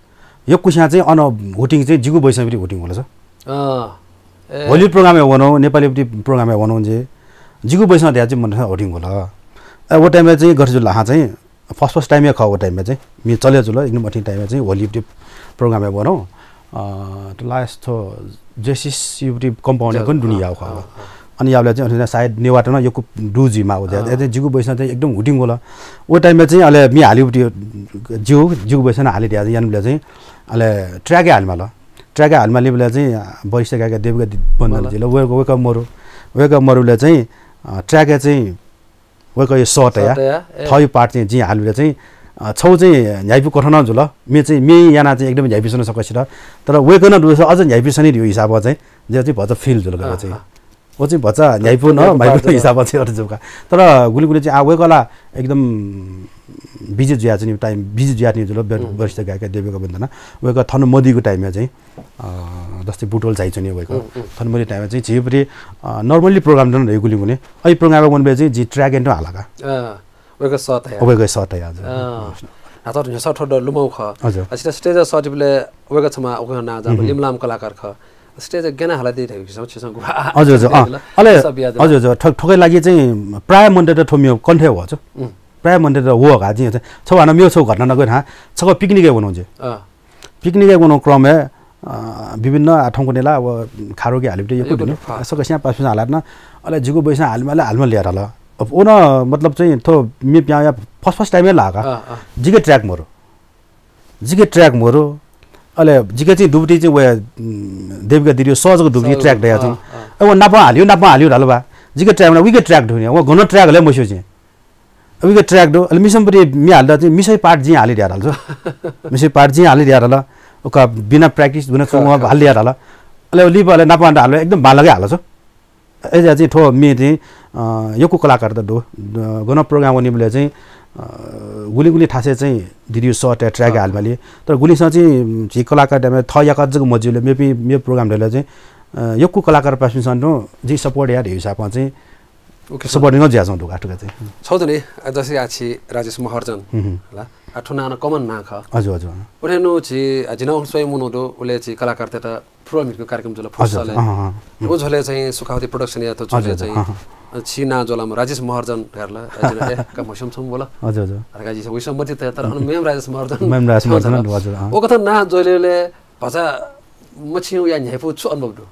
यक्वस्यां चाहिँ अन हुटिं चाहिँ जिगु बयसंपट्टि हुटिं वल सर। अँ, ए। होली program-य् वनागु, नेपालीपट्टि program-य् वनागु जे जिगु बयसं धयाः चाहिँ मनूत हुटिं वल। अ, व time-य् चाहिँ गथे जुल धाःसा चाहिँ first first time-य् खः व time-य् चाहिँ म्ये चले जुल, एकदम अथे time-य् चाहिँ होलीपट्टि program-य् वनागु। अ, त last थ्व जेसिसयुपट्टि compound-य् अँ, पनि दुने याःगु खः। अँ, अँ। अनि याःबलय् चाहिँ अथे सायद नेवाःत नं यक्व दु जुइमाः व धयाः। अँ। अथे जिगु बयसं चाहिँ एकदम हुटिं वल। व time-य् चाहिँ अले म्ये हालेगु, जिगु, जिगु बयसं हाले धयाः यानाबलय् चाहिँ अले track-य् हालेमाल। Track-य् हालेमालीबलय् चाहिँ वरिष्ठ गायिका देविका दि-, बन्दन जुल। वय्कः, वय्कः मरु। वय्कः मरुबलय् चाहिँ, अ, track-य् चाहिँ वय्कःया सः तयाः, सः तयाः, ए। थःगु part चाहिँ जिं हालेबलय् चाहिँ, अ, छगू चाहिँ न्ह्याइपु कथं नं जुल। म्ये चाहिँ, म्ये यानाः चाहिँ एकदम न्ह्याइपुसे नं सकसित। तर वय्कलं दुसा अझ न्ह्याइपुसे नं धइगु हिसाबं चाहिँ, जिं चाहिँ भचा feel जुल का अँ, चाहिँ। अँ। व चाहिँ भचा न्ह्याइपु नं म्हाइपु नं हिसाबं चाहिँ अथे जुल का। तर गुलिं गुलिं चाहिँ आ, वय्कः ला एकदम busy जुयाच्वनीगु time, busy जुयाच्वनीगु जुल, बर-, वरिष्ठ गायिका देविका बन्दना। वय्कः थन मदीगु time-य् चाहिँ, अ, जस्तै बुटवल झाइच्वनी वय्कः। थन मदीगु time-य् चाहिँ झीपट्टि, अ, normally program नं दइ गुलिं गुलिं। अय् program-य् वनेबलय् चाहिँ जिं track-य् तुं हाला का। अँ, वय्कः सः तयाः। वय्कः सः तयाः, हजुर। अँ। न्हाचः न्ह्यसः थ्व द लुमंगु खः। हजुर। अ, छित stage-य् सःतेबलय् वय्कः छम्ह उखं नांजाःम्ह लिमलाःम्ह कलाकार खः। Stage-य् ग्यानाः हाला दइ धइगु कि छम्ह छिसं गुबलें अ, हजुर, हजुर, अँ। अले, हजुर, हजुर, थ्व-, थ्वके लागि चाहिँ प्रायः मनूतय्त थ्व म्ये कन्ठय् वःगु। प्रायः मनूतय्त वःगु का जिं चाहिँ। छगू हानं मेगु छगू घटना नं कये धाःसा, छकः picnic-य् वनागु जिं। अँ। Picnic-य् वनागु क्रमय्, अ, विभिन्न आ, थौंकन्हय् ला व karaoke हालेबलय् यक्व दु नि। सकस्यां पासापिसं हालात नं, अले जिगु बयसं हालेमाल, हालेमाल धयाः धाल। अब व नं मतलब चाहिँ थ्व म्ये पिहां वया first first time-य् ला का। अँ, अँ। जिके track मरु। जिके track मरु। अले जिके चाहिँ दुबुति चाहिँ वया, उम्, देविका दिदीया सः जक दुबुति track दयाच्वं। अ, व नापं हालिउ, नापं हालिउ धाल बा। जिके track मरु, उइके track दु नि। व गन track हले मस्यू जिं। अब उइके track दु। अले मिसंपट्टि म्ये हालेत चाहिँ मिसया part जिं हाले धयाः धाल। मिसया part जिं हाले धयाः धाल। उका बिना practice, बिना छुं हाले धयाः धाल। अले लिपा अले नापं हाले एकदम बांलाक हाल छु। अय्‌जुया चाहिँ थ्व म्ये चाहिँ, अ, यक्व कलाकारत दु। द-, गन program वनीबलय् चाहिँ, अ, गुलिं गुलिं थासय् चाहिँ दिदीया सः तयाः track हालेमाली। तर गुलिंसं चाहिँ झी कलाकार दय्‌म्ह थः याकः जक मजुइबलय् मेपिं, मेपिं program दय्‌बलय् चाहिँ, अ, यक्व कलाकार पासापिन्सं तुं जिं support याये धइगु हिसाबं चाहिँ support नं जुयाच्वंगु दु का थुका चाहिँ। छगू दु नि, अ, जस्तै आ छि राजेश महर्जन, हला? आ थ्व नां नं common नां खः। हजुर, हजुर। उथें तुं झी, अ, जिं नं स्वये मनू दु, उबलय् झी कलाकारतय्‌त फुटबल म्हितेगु कार्यक्रम जुल, हजुर, फुटसलय्। अँ, अँ, अँ। व झ्वलय् चाहिँ सुखावती production-या थ्व झ्वलय् हजुर, चाहिँ, अँ, अँ। अ, छि नां ज्वःलाःम्ह राजेश महर्जन धयादिल। अ, जिं, ए, का म्हस्यूम्ह छम्ह वल। हजुर, हजुर। अथे का जिं विसम्मति तया, तर अन मेम्ह राजेश महर्जन। मेम्ह राजेश महर्जन, हजुर, अँ। व कथं नां ज्वलेबलय् भचा मछिं वया न्ह्याइपुगु छु अनुभव दु?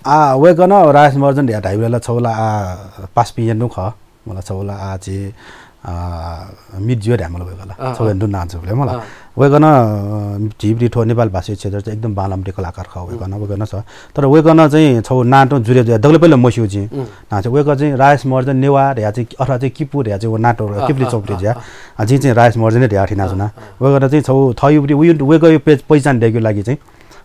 आ, वय्‌कलं राजेश महर्जन धयाः धाइबलय् ला छगू ला, आ, पासापिं यानादु खः। मला छगू ला आ छि, अ, मित जुया धायेमाल वय्‌कः ला। अँ, छगू अँ। यानादु नां छु बले मला। अँ। वय्‌कलं, अ, झीपिं थ्व नेपाल भाषा क्षेत्र चाहिँ एकदम बांलाःम्ह कलाकार खः वय्‌कलं, वय्‌कलं स। तर वय्‌कलं चाहिँ छगू नां तुं जुरे जुया दकलय् पहिले मस्यू जिं। उम्। नां चाहिँ वय्‌कः चाहिँ राजेश महर्जन नेवाः धयाः चाहिँ कि-, अथवा चाहिँ किपू धयाः चाहिँ व नां तुं अँ, किपू अँ, चौपटी अँ, जुया। अँ। आ, जिं चाहिँ राजेश महर्जन धयाः थिना अँ, जुना। अँ। वय्‌कलं चाहिँ छगू थःयुपट्टि वय्‌कःया पहचान दयेकेगु लागि चाहिँ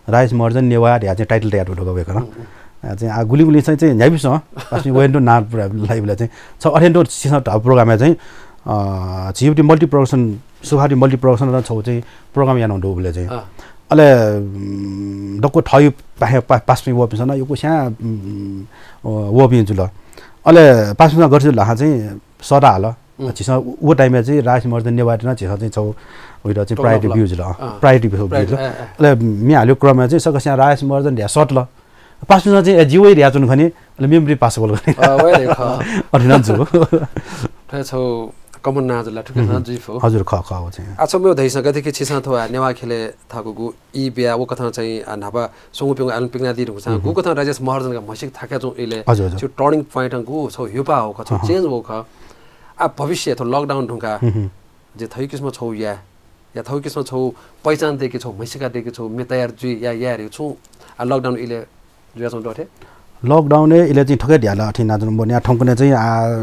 राजेश महर्जन नेवाः धयाः चाहिँ title तयातःगु दु का वय्‌कलं। उम्, उम्। अ, चाहिँ, आ, गुलिं गुलिं चाहिँ, चाहिँ न्ह्याइपुसे, पासापिं वय्‌कःया नां पुरा लाइबलय् चाहिँ, छ अथें तुं सिसं धाउ program-य् चाहिँ, अ, झीपिं multi production, Sukhavati multi production नं छगू चाहिँ program यानागु दु बलय् चाहिँ। अँ। अले, उम्, दक्व थःयु पाखे, पा-, पासापिं वःपिन्सं नं यक्वस्यां, उम्, अ, वःपिं जुल। अले पासापिन्सं गथे जुल धाःसा चाहिँ सःता हाल। उम्। झीसं उ, उ time-य् चाहिँ राजेश महर्जन नेवाःयात नं झीसं चाहिँ छगू, उइत चाहिँ priority बिउ जुल, अँ, अँ। Priority बिउ जुल। अँ, अँ। अले म्ये हालेगु क्रमय् चाहिँ सकस्यां राजेश महर्जन धयाः सःतल। पासापिन्सं चाहिँ, ए, जि वइ धयाच्वनु खनी, अले मेपिन्सं पासा वल खनी। अ, वइ धइ खः। अथे नं जू। थ्व छगू common नां जुल, थुकिं नं जुइ फु। हजुर, खः, खः, व चाहिँ। आ, छगू मेगु धइसा गथे कि छिसं थ्व, आ, नेवाः ख्यलय् थःगु ई बियाः व कथं चाहिँ, आ, न्हापा स्वंगू प्यंगू album पिकनादी धुंकूसां, गुकथं राजेश महर्जनका म्हसीका थाके च्वं इलय्, हजुर, हजुर, छगू turning point गुगु छगू ह्यूपाः हो खः, छगू change हो खः। आ, भविष्य थ्व lockdown धुंकाः जि थःगु किसिमं छगू याये, या थःगु किसिमं छगू पहिचान दयेके, छगू म्हसीका दयेके, छगू म्ये तयार जुइ या, याये धइगु छुं, आ, lockdown इलय् जुयाच्वंगु दु अथे? Lockdown इलय् चाहिँ थुकी धयाला अथे यानाच्वंगु मनि, आ, थौंकन्हय् चाहिँ, आ,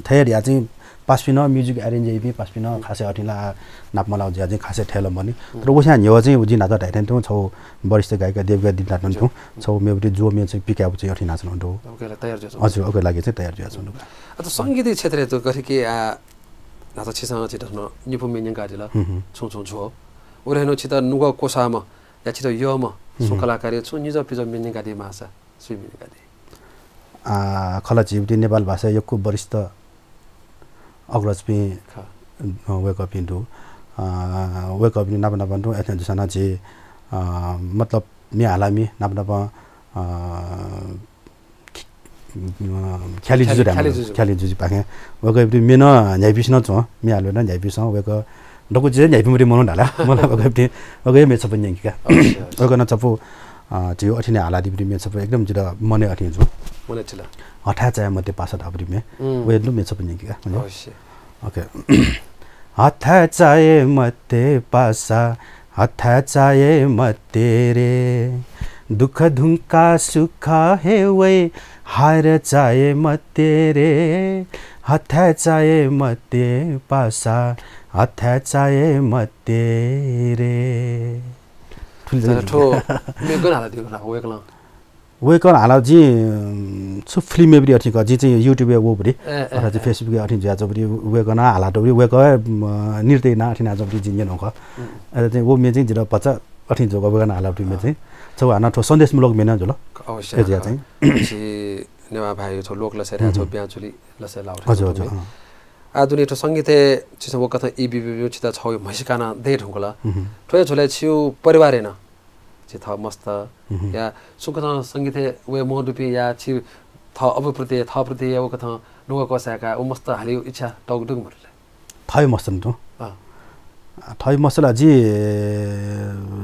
थथे धयाः चाहिँ पासापिं नं music arrange याइपिं पासापिं नं खासय् अथे ला, आ, नाप मलाः जुयाः चाहिँ खासय् थथे ला मनि। तर वस्यां न्ह्यः चाहिँ जिं न्हाचः धाये थें तुं छगू वरिष्ठ गायिका देविका दिदी नाप तुं छगू मेगु ज्वः म्ये चाहिँ पिकायेगु चाहिँ अथे यानाच्वंगु दु। उकिया लागि तयार जुयाच्वंगु। हजुर, उकिया लागि चाहिँ तयार जुयाच्वंगु दु। आ, त संगीत क्षेत्रय् त गथे कि, आ, न्हाचः छिसं छित थन निपु म्ये न्यंकादिल, छुं छुं झ्वः। उरु हे नं छित नुगः क्वसाःम्ह या छित यःम्ह छुं कलाकारया छुं निजः पिजः म्ये न्यंकादी माःसा सुइ म्ये न्यंकादी? आ, खला झीगु नेपाल भाषाया यक्व वरिष्ठ अग्रजपिं, अ, वय्कःपिं दु। अ, वय्कःपिं नाप नाप दु, अथे जूसां नं झी, अ, मतलब म्ये हालामि नाप नाप, अ, खि-, अ, ख्यालि जुजु धायेमाल। ख्यालि जुजु। ख्यालि जुजुपाखें वय्कःपिं म्ये नं न्ह्याइपिसं नं च्वं, म्ये हालेबलय् नं न्ह्याइपिसं, वय्कः दक्व चिजय् न्ह्याइपिं मते मनू धाल। मला वय्कःपिं, वय्कःया म्ये छपु न्यंकिका। अवश्य, अवश्य। वय्कलं छपु, अ, झीगु अथे यानाः हालादीपिं म्ये छपु एकदम जितः मनय् अथे जुल। मनय् थिल। हथाय् चाये मते पासा धाःपिं म्ये। व एकदम म्ये छपु न्यंकिका। अवश्य। OK। हथाय् चाये मते पासा, हथाय् चाये मते रे। दुःख धुंकाः सुख हे वइ, हार चाये मते रे। हथाय् चाये मते पासा, हथाय् चाये मते रे। थुलि जक। थ्व म्ये गन हालादीगु खः वय्कलं? वय्कलं हालाः जिं, अ, छु film-य् बरी अथे खः, जिं चाहिँ YouTube-य् वःबलय्, अथवा चाहिँ Facebook-य् अथे जुयाच्वंबलय्, वय्कलं हालातःबलय्, वय्कः, अ, नृत्य यानाः अथे यानाच्वंबलय् जिं न्यनागु खः। अले चाहिँ व म्ये चाहिँ जितः भचा अथे जुल, वय्कलं हालातःगु म्ये चाहिँ। छगू हानं थ्व सन्देशमूलक म्ये नं जुल। अवश्य। अथे जुयाः चाहिँ। झी नेवाः भाय् छगू लोकलसय् धाःसा छगू ब्याहा जुलि लसय् लाःगु। हजुर, हजुर। आः दुने थ्व संगीतय् छिसं व कथं ई बिबिबिं छितः छगू म्हसीका नं दये धुंकल। थ्व हे झ्वलय् छिगु परिवारय् नं झी थः मस्त या सुंकथं संगीतय् वये मदुपिं या छि थः अबुप्रति, थःप्रति या व कथं नुगः क्वसाय्काः व मस्त हालेगु इच्छा तःगु दु कि मदु ले? थः मस्त नं तुं। अँ। थः मस्त ला जि,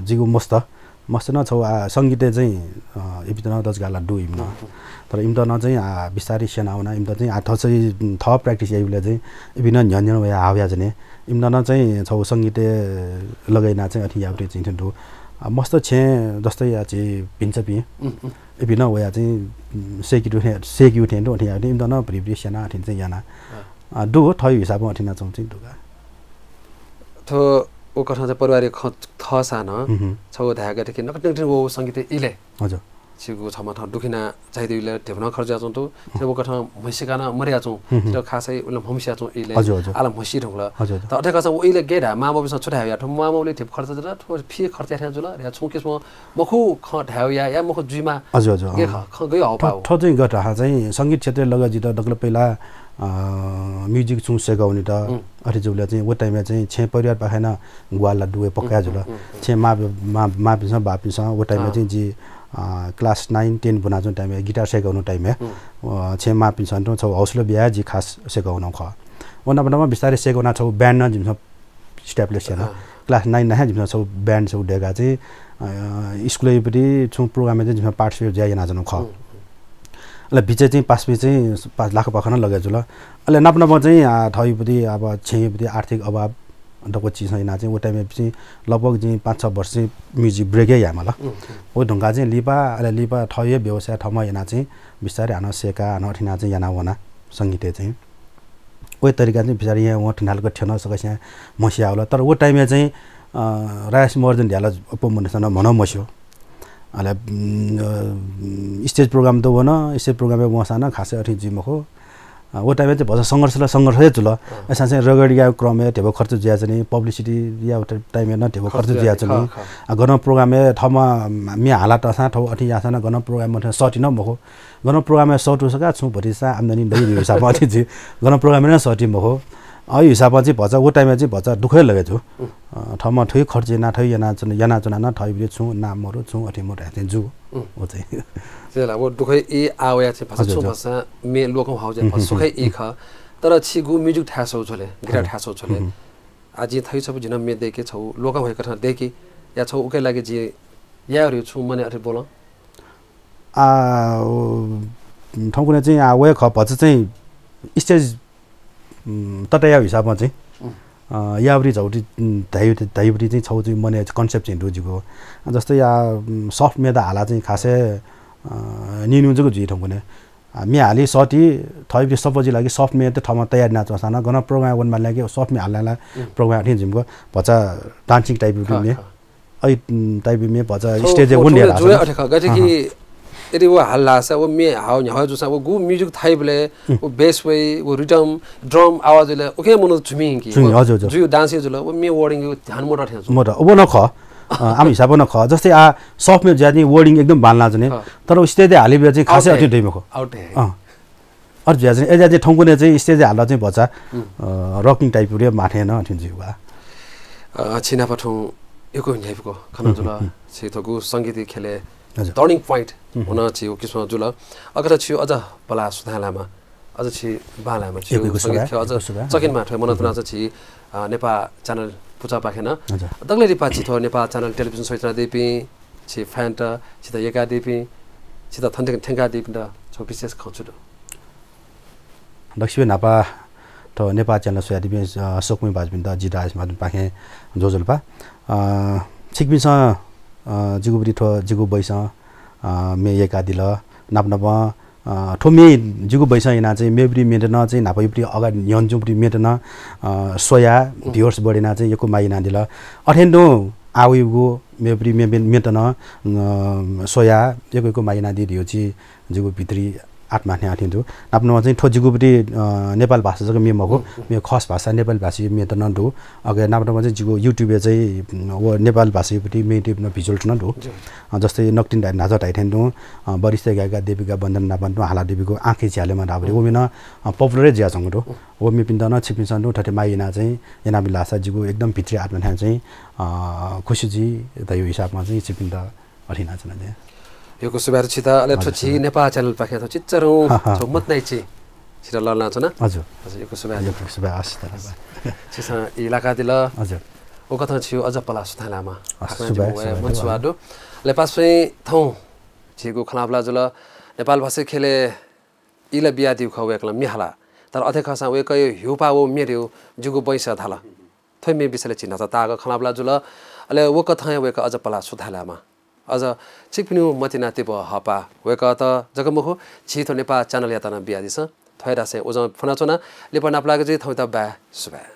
जिगु मस्त, मस्त नं छगू, आ, संगीतय् चाहिँ, अ, इपित नं दजगाला दु इमित नं। तर इमित नं चाहिँ, आ, बिस्तारै स्यना वना, इमित चाहिँ, आ, थः चाहिँ, थः practice याइबलय् चाहिँ इपिं नं न्ह्यः न्ह्यः वयाः हाः वयाच्वने। इमित नं चाहिँ छगू संगीतय् लगय् यानाः चाहिँ अथे यायेगु चाहिँ थें दु। आ, मस्त छेँ जस्तै या झी भिन्चापिं। इपिं नं वयाः चाहिँ, उम्, सय्केगु थें, सय्केगु थें दु, अथे यायेगु थें इमित नं भ्रिभ्रि स्यना अथे चाहिँ याना। अँ। आ, दु, थःगु हिसाबं अथे यानाच्वंगु चाहिँ दु का। थ्व व कथं चाहिँ पारिवारिक खँ थःसां नं छगू धायेगु थें कि नकतिनि व संगीतय् इलय्। हजुर। छिगु छम्ह थः दुःख यानाः झायादीगु इलय् ध्यबा नं खर्च जुयाच्वंगु दु। छितः व कथं म्हसीका नं मदयाच्वंगु। छितः खासै उलय् म्हमस्याच्वंगु इलय्। हजुर, हजुर। आः ला म्हसी धुंकल। हजुर, हजुर। त अथे खःसां व इलय् गय् धाये मां बौपिन्सं छु धायेगु यात? थ्व मां बौपिं थें खर्च जुल, थ्व फी खर्च याये थें जुल, या छुं किसिमं मखु खँ धायेगु यात, या मखु जुइमा। हजुर, हजुर, अँ। गय् खः, खँ गय् हःपाः हो। थ्व चाहिँ गथे धाःसा चाहिँ संगीत क्षेत्रय् लगय् जितः दकलय् पहिला, अ, music छुं सय्कावनेत, अथे जूबलय् चाहिँ व time-य् चाहिँ छेँ परिवारपाखें नं ग्वाहालि ला दु, व पक्का जुल। छेँ मां, मां, मांपिन्सं, बापिन्सं व time-य् चाहिँ जि, अ, class nine, ten ब्वनाच्वंगु time-य्, guitar सय्कावनागु time-य्, अ, छेँ मांपिन्सं तुं छगू हौसला बियाः जि खास सय्कावनागु खः। व नाप नापं बिस्तारै सय्कावनाः छगू band नं जिमिसं establish याना। अँ। Class nine नं हे जिमिसं छगू band छगू दय्काः चाहिँ, अ, school-य् पति छुं program-य् चाहिँ जिमिसं participate जुयाः यानाच्वनागु खः। अले बिचय् चाहिँ पासापिं चाहिँ पाँच लाख पाखं नं लगय् जुल। अले नाप नापं चाहिँ, आ, थःगु पति अब छेँय् पति आर्थिक अभाव दक्व चिजं यानाः चाहिँ व time-य् चाहिँ लगभग चाहिँ पाँच छ वर्ष चाहिँ music break हे यायेमाल। व धुंकाः चाहिँ लिपा, अले लिपा थःगु व्यवसाय थःम्हं यानाः चाहिँ बिस्तारै हानं सय्काः हानं अथे यानाः चाहिँ याना वना संगीतय् चाहिँ। व तरिका चाहिँ बिस्तारै याना वं थ्यनालक थ्यन सकस्यां म्हस्यावल। तर व time-य् चाहिँ, अ, राजेश महर्जन धयाला अप्वः मनूत नं म्हनं मस्यू। अले, उम्, अ, stage program त वन, stage program-य् वंसां नं खासै अथे जुइ मखु। अ, व time-य् चाहिँ भचा संघर्ष ला संघर्ष हे जुल। अय्सां चाहिँ record यायेगु क्रमय् ध्यबा खर्च जुयाच्वनी, publicity यायेगु time-य् नं ध्यबा खर्च जुयाच्वनी। अ, गनं program-य् थःम्हं म्ये हालातःसां थःगु अथे याःसां नं गनं program-य् सःति नं मखु। गनं program-य् सःतू सकाः छुं भतिचा आम्दानी दइ धइगु हिसाबं अथे जुइ। गनं program-य् नं सःति मखु। अ, यो हिसाबं चाहिँ भचा व time-य् चाहिँ भचा दुःखै लगे जू। अ, थःम्हं थुइ खर्च याना, थुइ याना च्वना, याना च्वना नं थःइबलय् छुं नां मरु, छुं अथे मरु धाये चाहिँ जू। व चाहिँ। त्यही ला, व दुःखै ई आ वया चाहिँ भचा हजुर, छुं हजुर। भचा म्ये ल्वकं हौ चाहिँ भचा सुखै ई खः। तर छिगु music थाय् सौ झ्वले, guitar थाय् सौ झ्वले। आ जिं थुइ छपु झिन म्ये दय्‌के छौ ल्वकं हौ कथं दय्‌के या छौ उके लागि जिं याये रे छुं मने अथे बोलं। आ, ओ, थौंकन्हय् चाहिँ आ वये खः भचा चाहिँ stage उम्, ततया हिसाबं चाहिँ, अ, यावरी झौटी, उम्, धाइ-, धाइवरी चाहिँ छौ चाहिँ मने concept चाहिँ दु जिगु। अ, जस्तै या, उम्, soft म्ये त हाला चाहिँ खासै, अ, निनु जक जुइ थौंकन्हय्। अ, म्ये हाली सटी थःइबलय् सपोजी लागि soft म्ये त थःम्हं तयार याना च्वंसां नं गन program वन माले कि soft म्ये हालना ला program अथे जिमिगु भचा dancing type म्ये। अइ, उम्, type म्ये भचा stage-य् वन जुया अथे खः, गथे कि यदि व हाल लासा, व म्ये हाव न्ह्याव जूसा, व गु music थाइबलय्, व bass वइ, व rhythm, drum आवाज ले, उके मन झुमी कि। झुमी, हजुर, हजुर। जुयु dance जुल, व म्ये wording यु ध्यान मोटा थें जु। मोटा, व न खः। अ, आम हिसाब न खः। जस्तै आ, soft म्ये ज्या नि wording एकदम बांला जने। तर व stage-य् हालिबलय् चाहिँ खासै अथे दैम खः। Out है। अँ। अर ज्या चाहिँ, ए ज्या चाहिँ थौंकन्हय् चाहिँ stage-य् हालः चाहिँ भचा, अ, rocking type रे माथें न अथे जुइ वा। अ, छिनापा थौं यक्व न्ह्याइपुक खना जुल, छि थुगु संगीत खेले हजुर। Turning point हुन छि किसिम जुल। अकथ छि अझ पला सुधालामा, अझ छि बालामा, छि यक्व यक्व संगीत सुभाय्, खेल अझ यक्व सुभाय्। चकिन मा थ्वय् मनंतुना छि, अ, नेपाः channel पुचःपाखें न। हजुर। दकले लिपा छि थ्व नेपाः channel television सहित देपिं, छि fan त, छि त यका देपिं, छि त थन्ते थेंका देपिं त छौ विशेष खँ छु दु? दक्वसिबे न्हापा थ्व नेपाः channel स्वयादीपिं, अ, स्वकुमि भाजुपिन्त जि दास महाजनपाखें ज्वजलपा। अ, छिकपिन्सं, अ, जिगु ब्वति थ्व जिगु बैसं, अ, म्ये यय्कादिल। नाप नापं, अ, थ्व म्ये जिगु बैसं याना चाहिँ मेब्वति म्येत नं चाहिँ न्हापायाब्वति अगाडि न्ह्यःने च्वंब्वति म्येत नं, अ, स्वया viewers बढेना चाहिँ यक्व माया यानादिल। अथें तुं आः वइगु मेब्वति म्ये, म्ये, म्येत नं, अ, स्वया यक्व यक्व माया यानादी धयो छि जिगु भित्री आत्मा न्ह्याः थें दु। नाप नापं चाहिँ थ्व जिगु ब्वति, अ, नेपाल भाषा जक म्ये मखु, म्ये खस भाषा नेपाल भाषा म्येत नं दु। अके नाप नापं चाहिँ जिगु YouTube-य् चाहिँ, उम्, व नेपाल भाषा ब्वति म्ये नं visual नं दु। अ, जस्तै नकतिनि न्हाचः धाइ थें दु, अ, वरिष्ठ गायिका देविका बन्धन नाप तुं हाला देवीगु आँखी झ्यालेमा धाबरी व म्ये नं, अ, popular जुयाच्वंगु दु। व म्येपिन्त नं छिकपिन्सं तुं थथे माया याना चाहिँ यानाबिल धाःसा जिगु एकदम भित्री आत्मा न्ह्याः चाहिँ, अ, खुसी जुइ धयो हिसाबं चाहिँ छिकपिन्त अथे यानाच्वना दे। यक्व सुभाय् छित, अले थ्व झी नेपाः channel पाखें थ्व चिच्चरं छौ मतनाइ छि छित लनाच्वना। हजुर। हजुर, यक्व सुभाय्। यक्व सुभाय्, आशिष धन्यवाद। छिसं ई लाकादिल। हजुर। उकथं छिउ अझ पला सुथालामा। हजुर, सुभाय्, सुभाय्। अले पासापिं थौं झीगु खँल्हाबल्हा जुल। नेपाल भाषा खेले इला बियादीगु खः वय्कलं म्ये हाला। तर अथे खःसां वय्कःया ह्यूपाः व म्ये धइगु जिगु बैसं धाल। थ्व म्ये विषयलय् झी न्हाचः ताःगु खँल्हाबल्हा जुल। अले व कथं हे वय्कः अझ पला सुथालामा। अझ छिकपिनिगु मतिना तिबः हःपाः वय्कःयात जक मखु, झी थ्व नेपाः channel-यात नं बियादिसँ। थ्व हे धासें उजं फ्वनाच्वना। लिपा नापलाक जुइ, थौंयात बाय्, सुभाय्।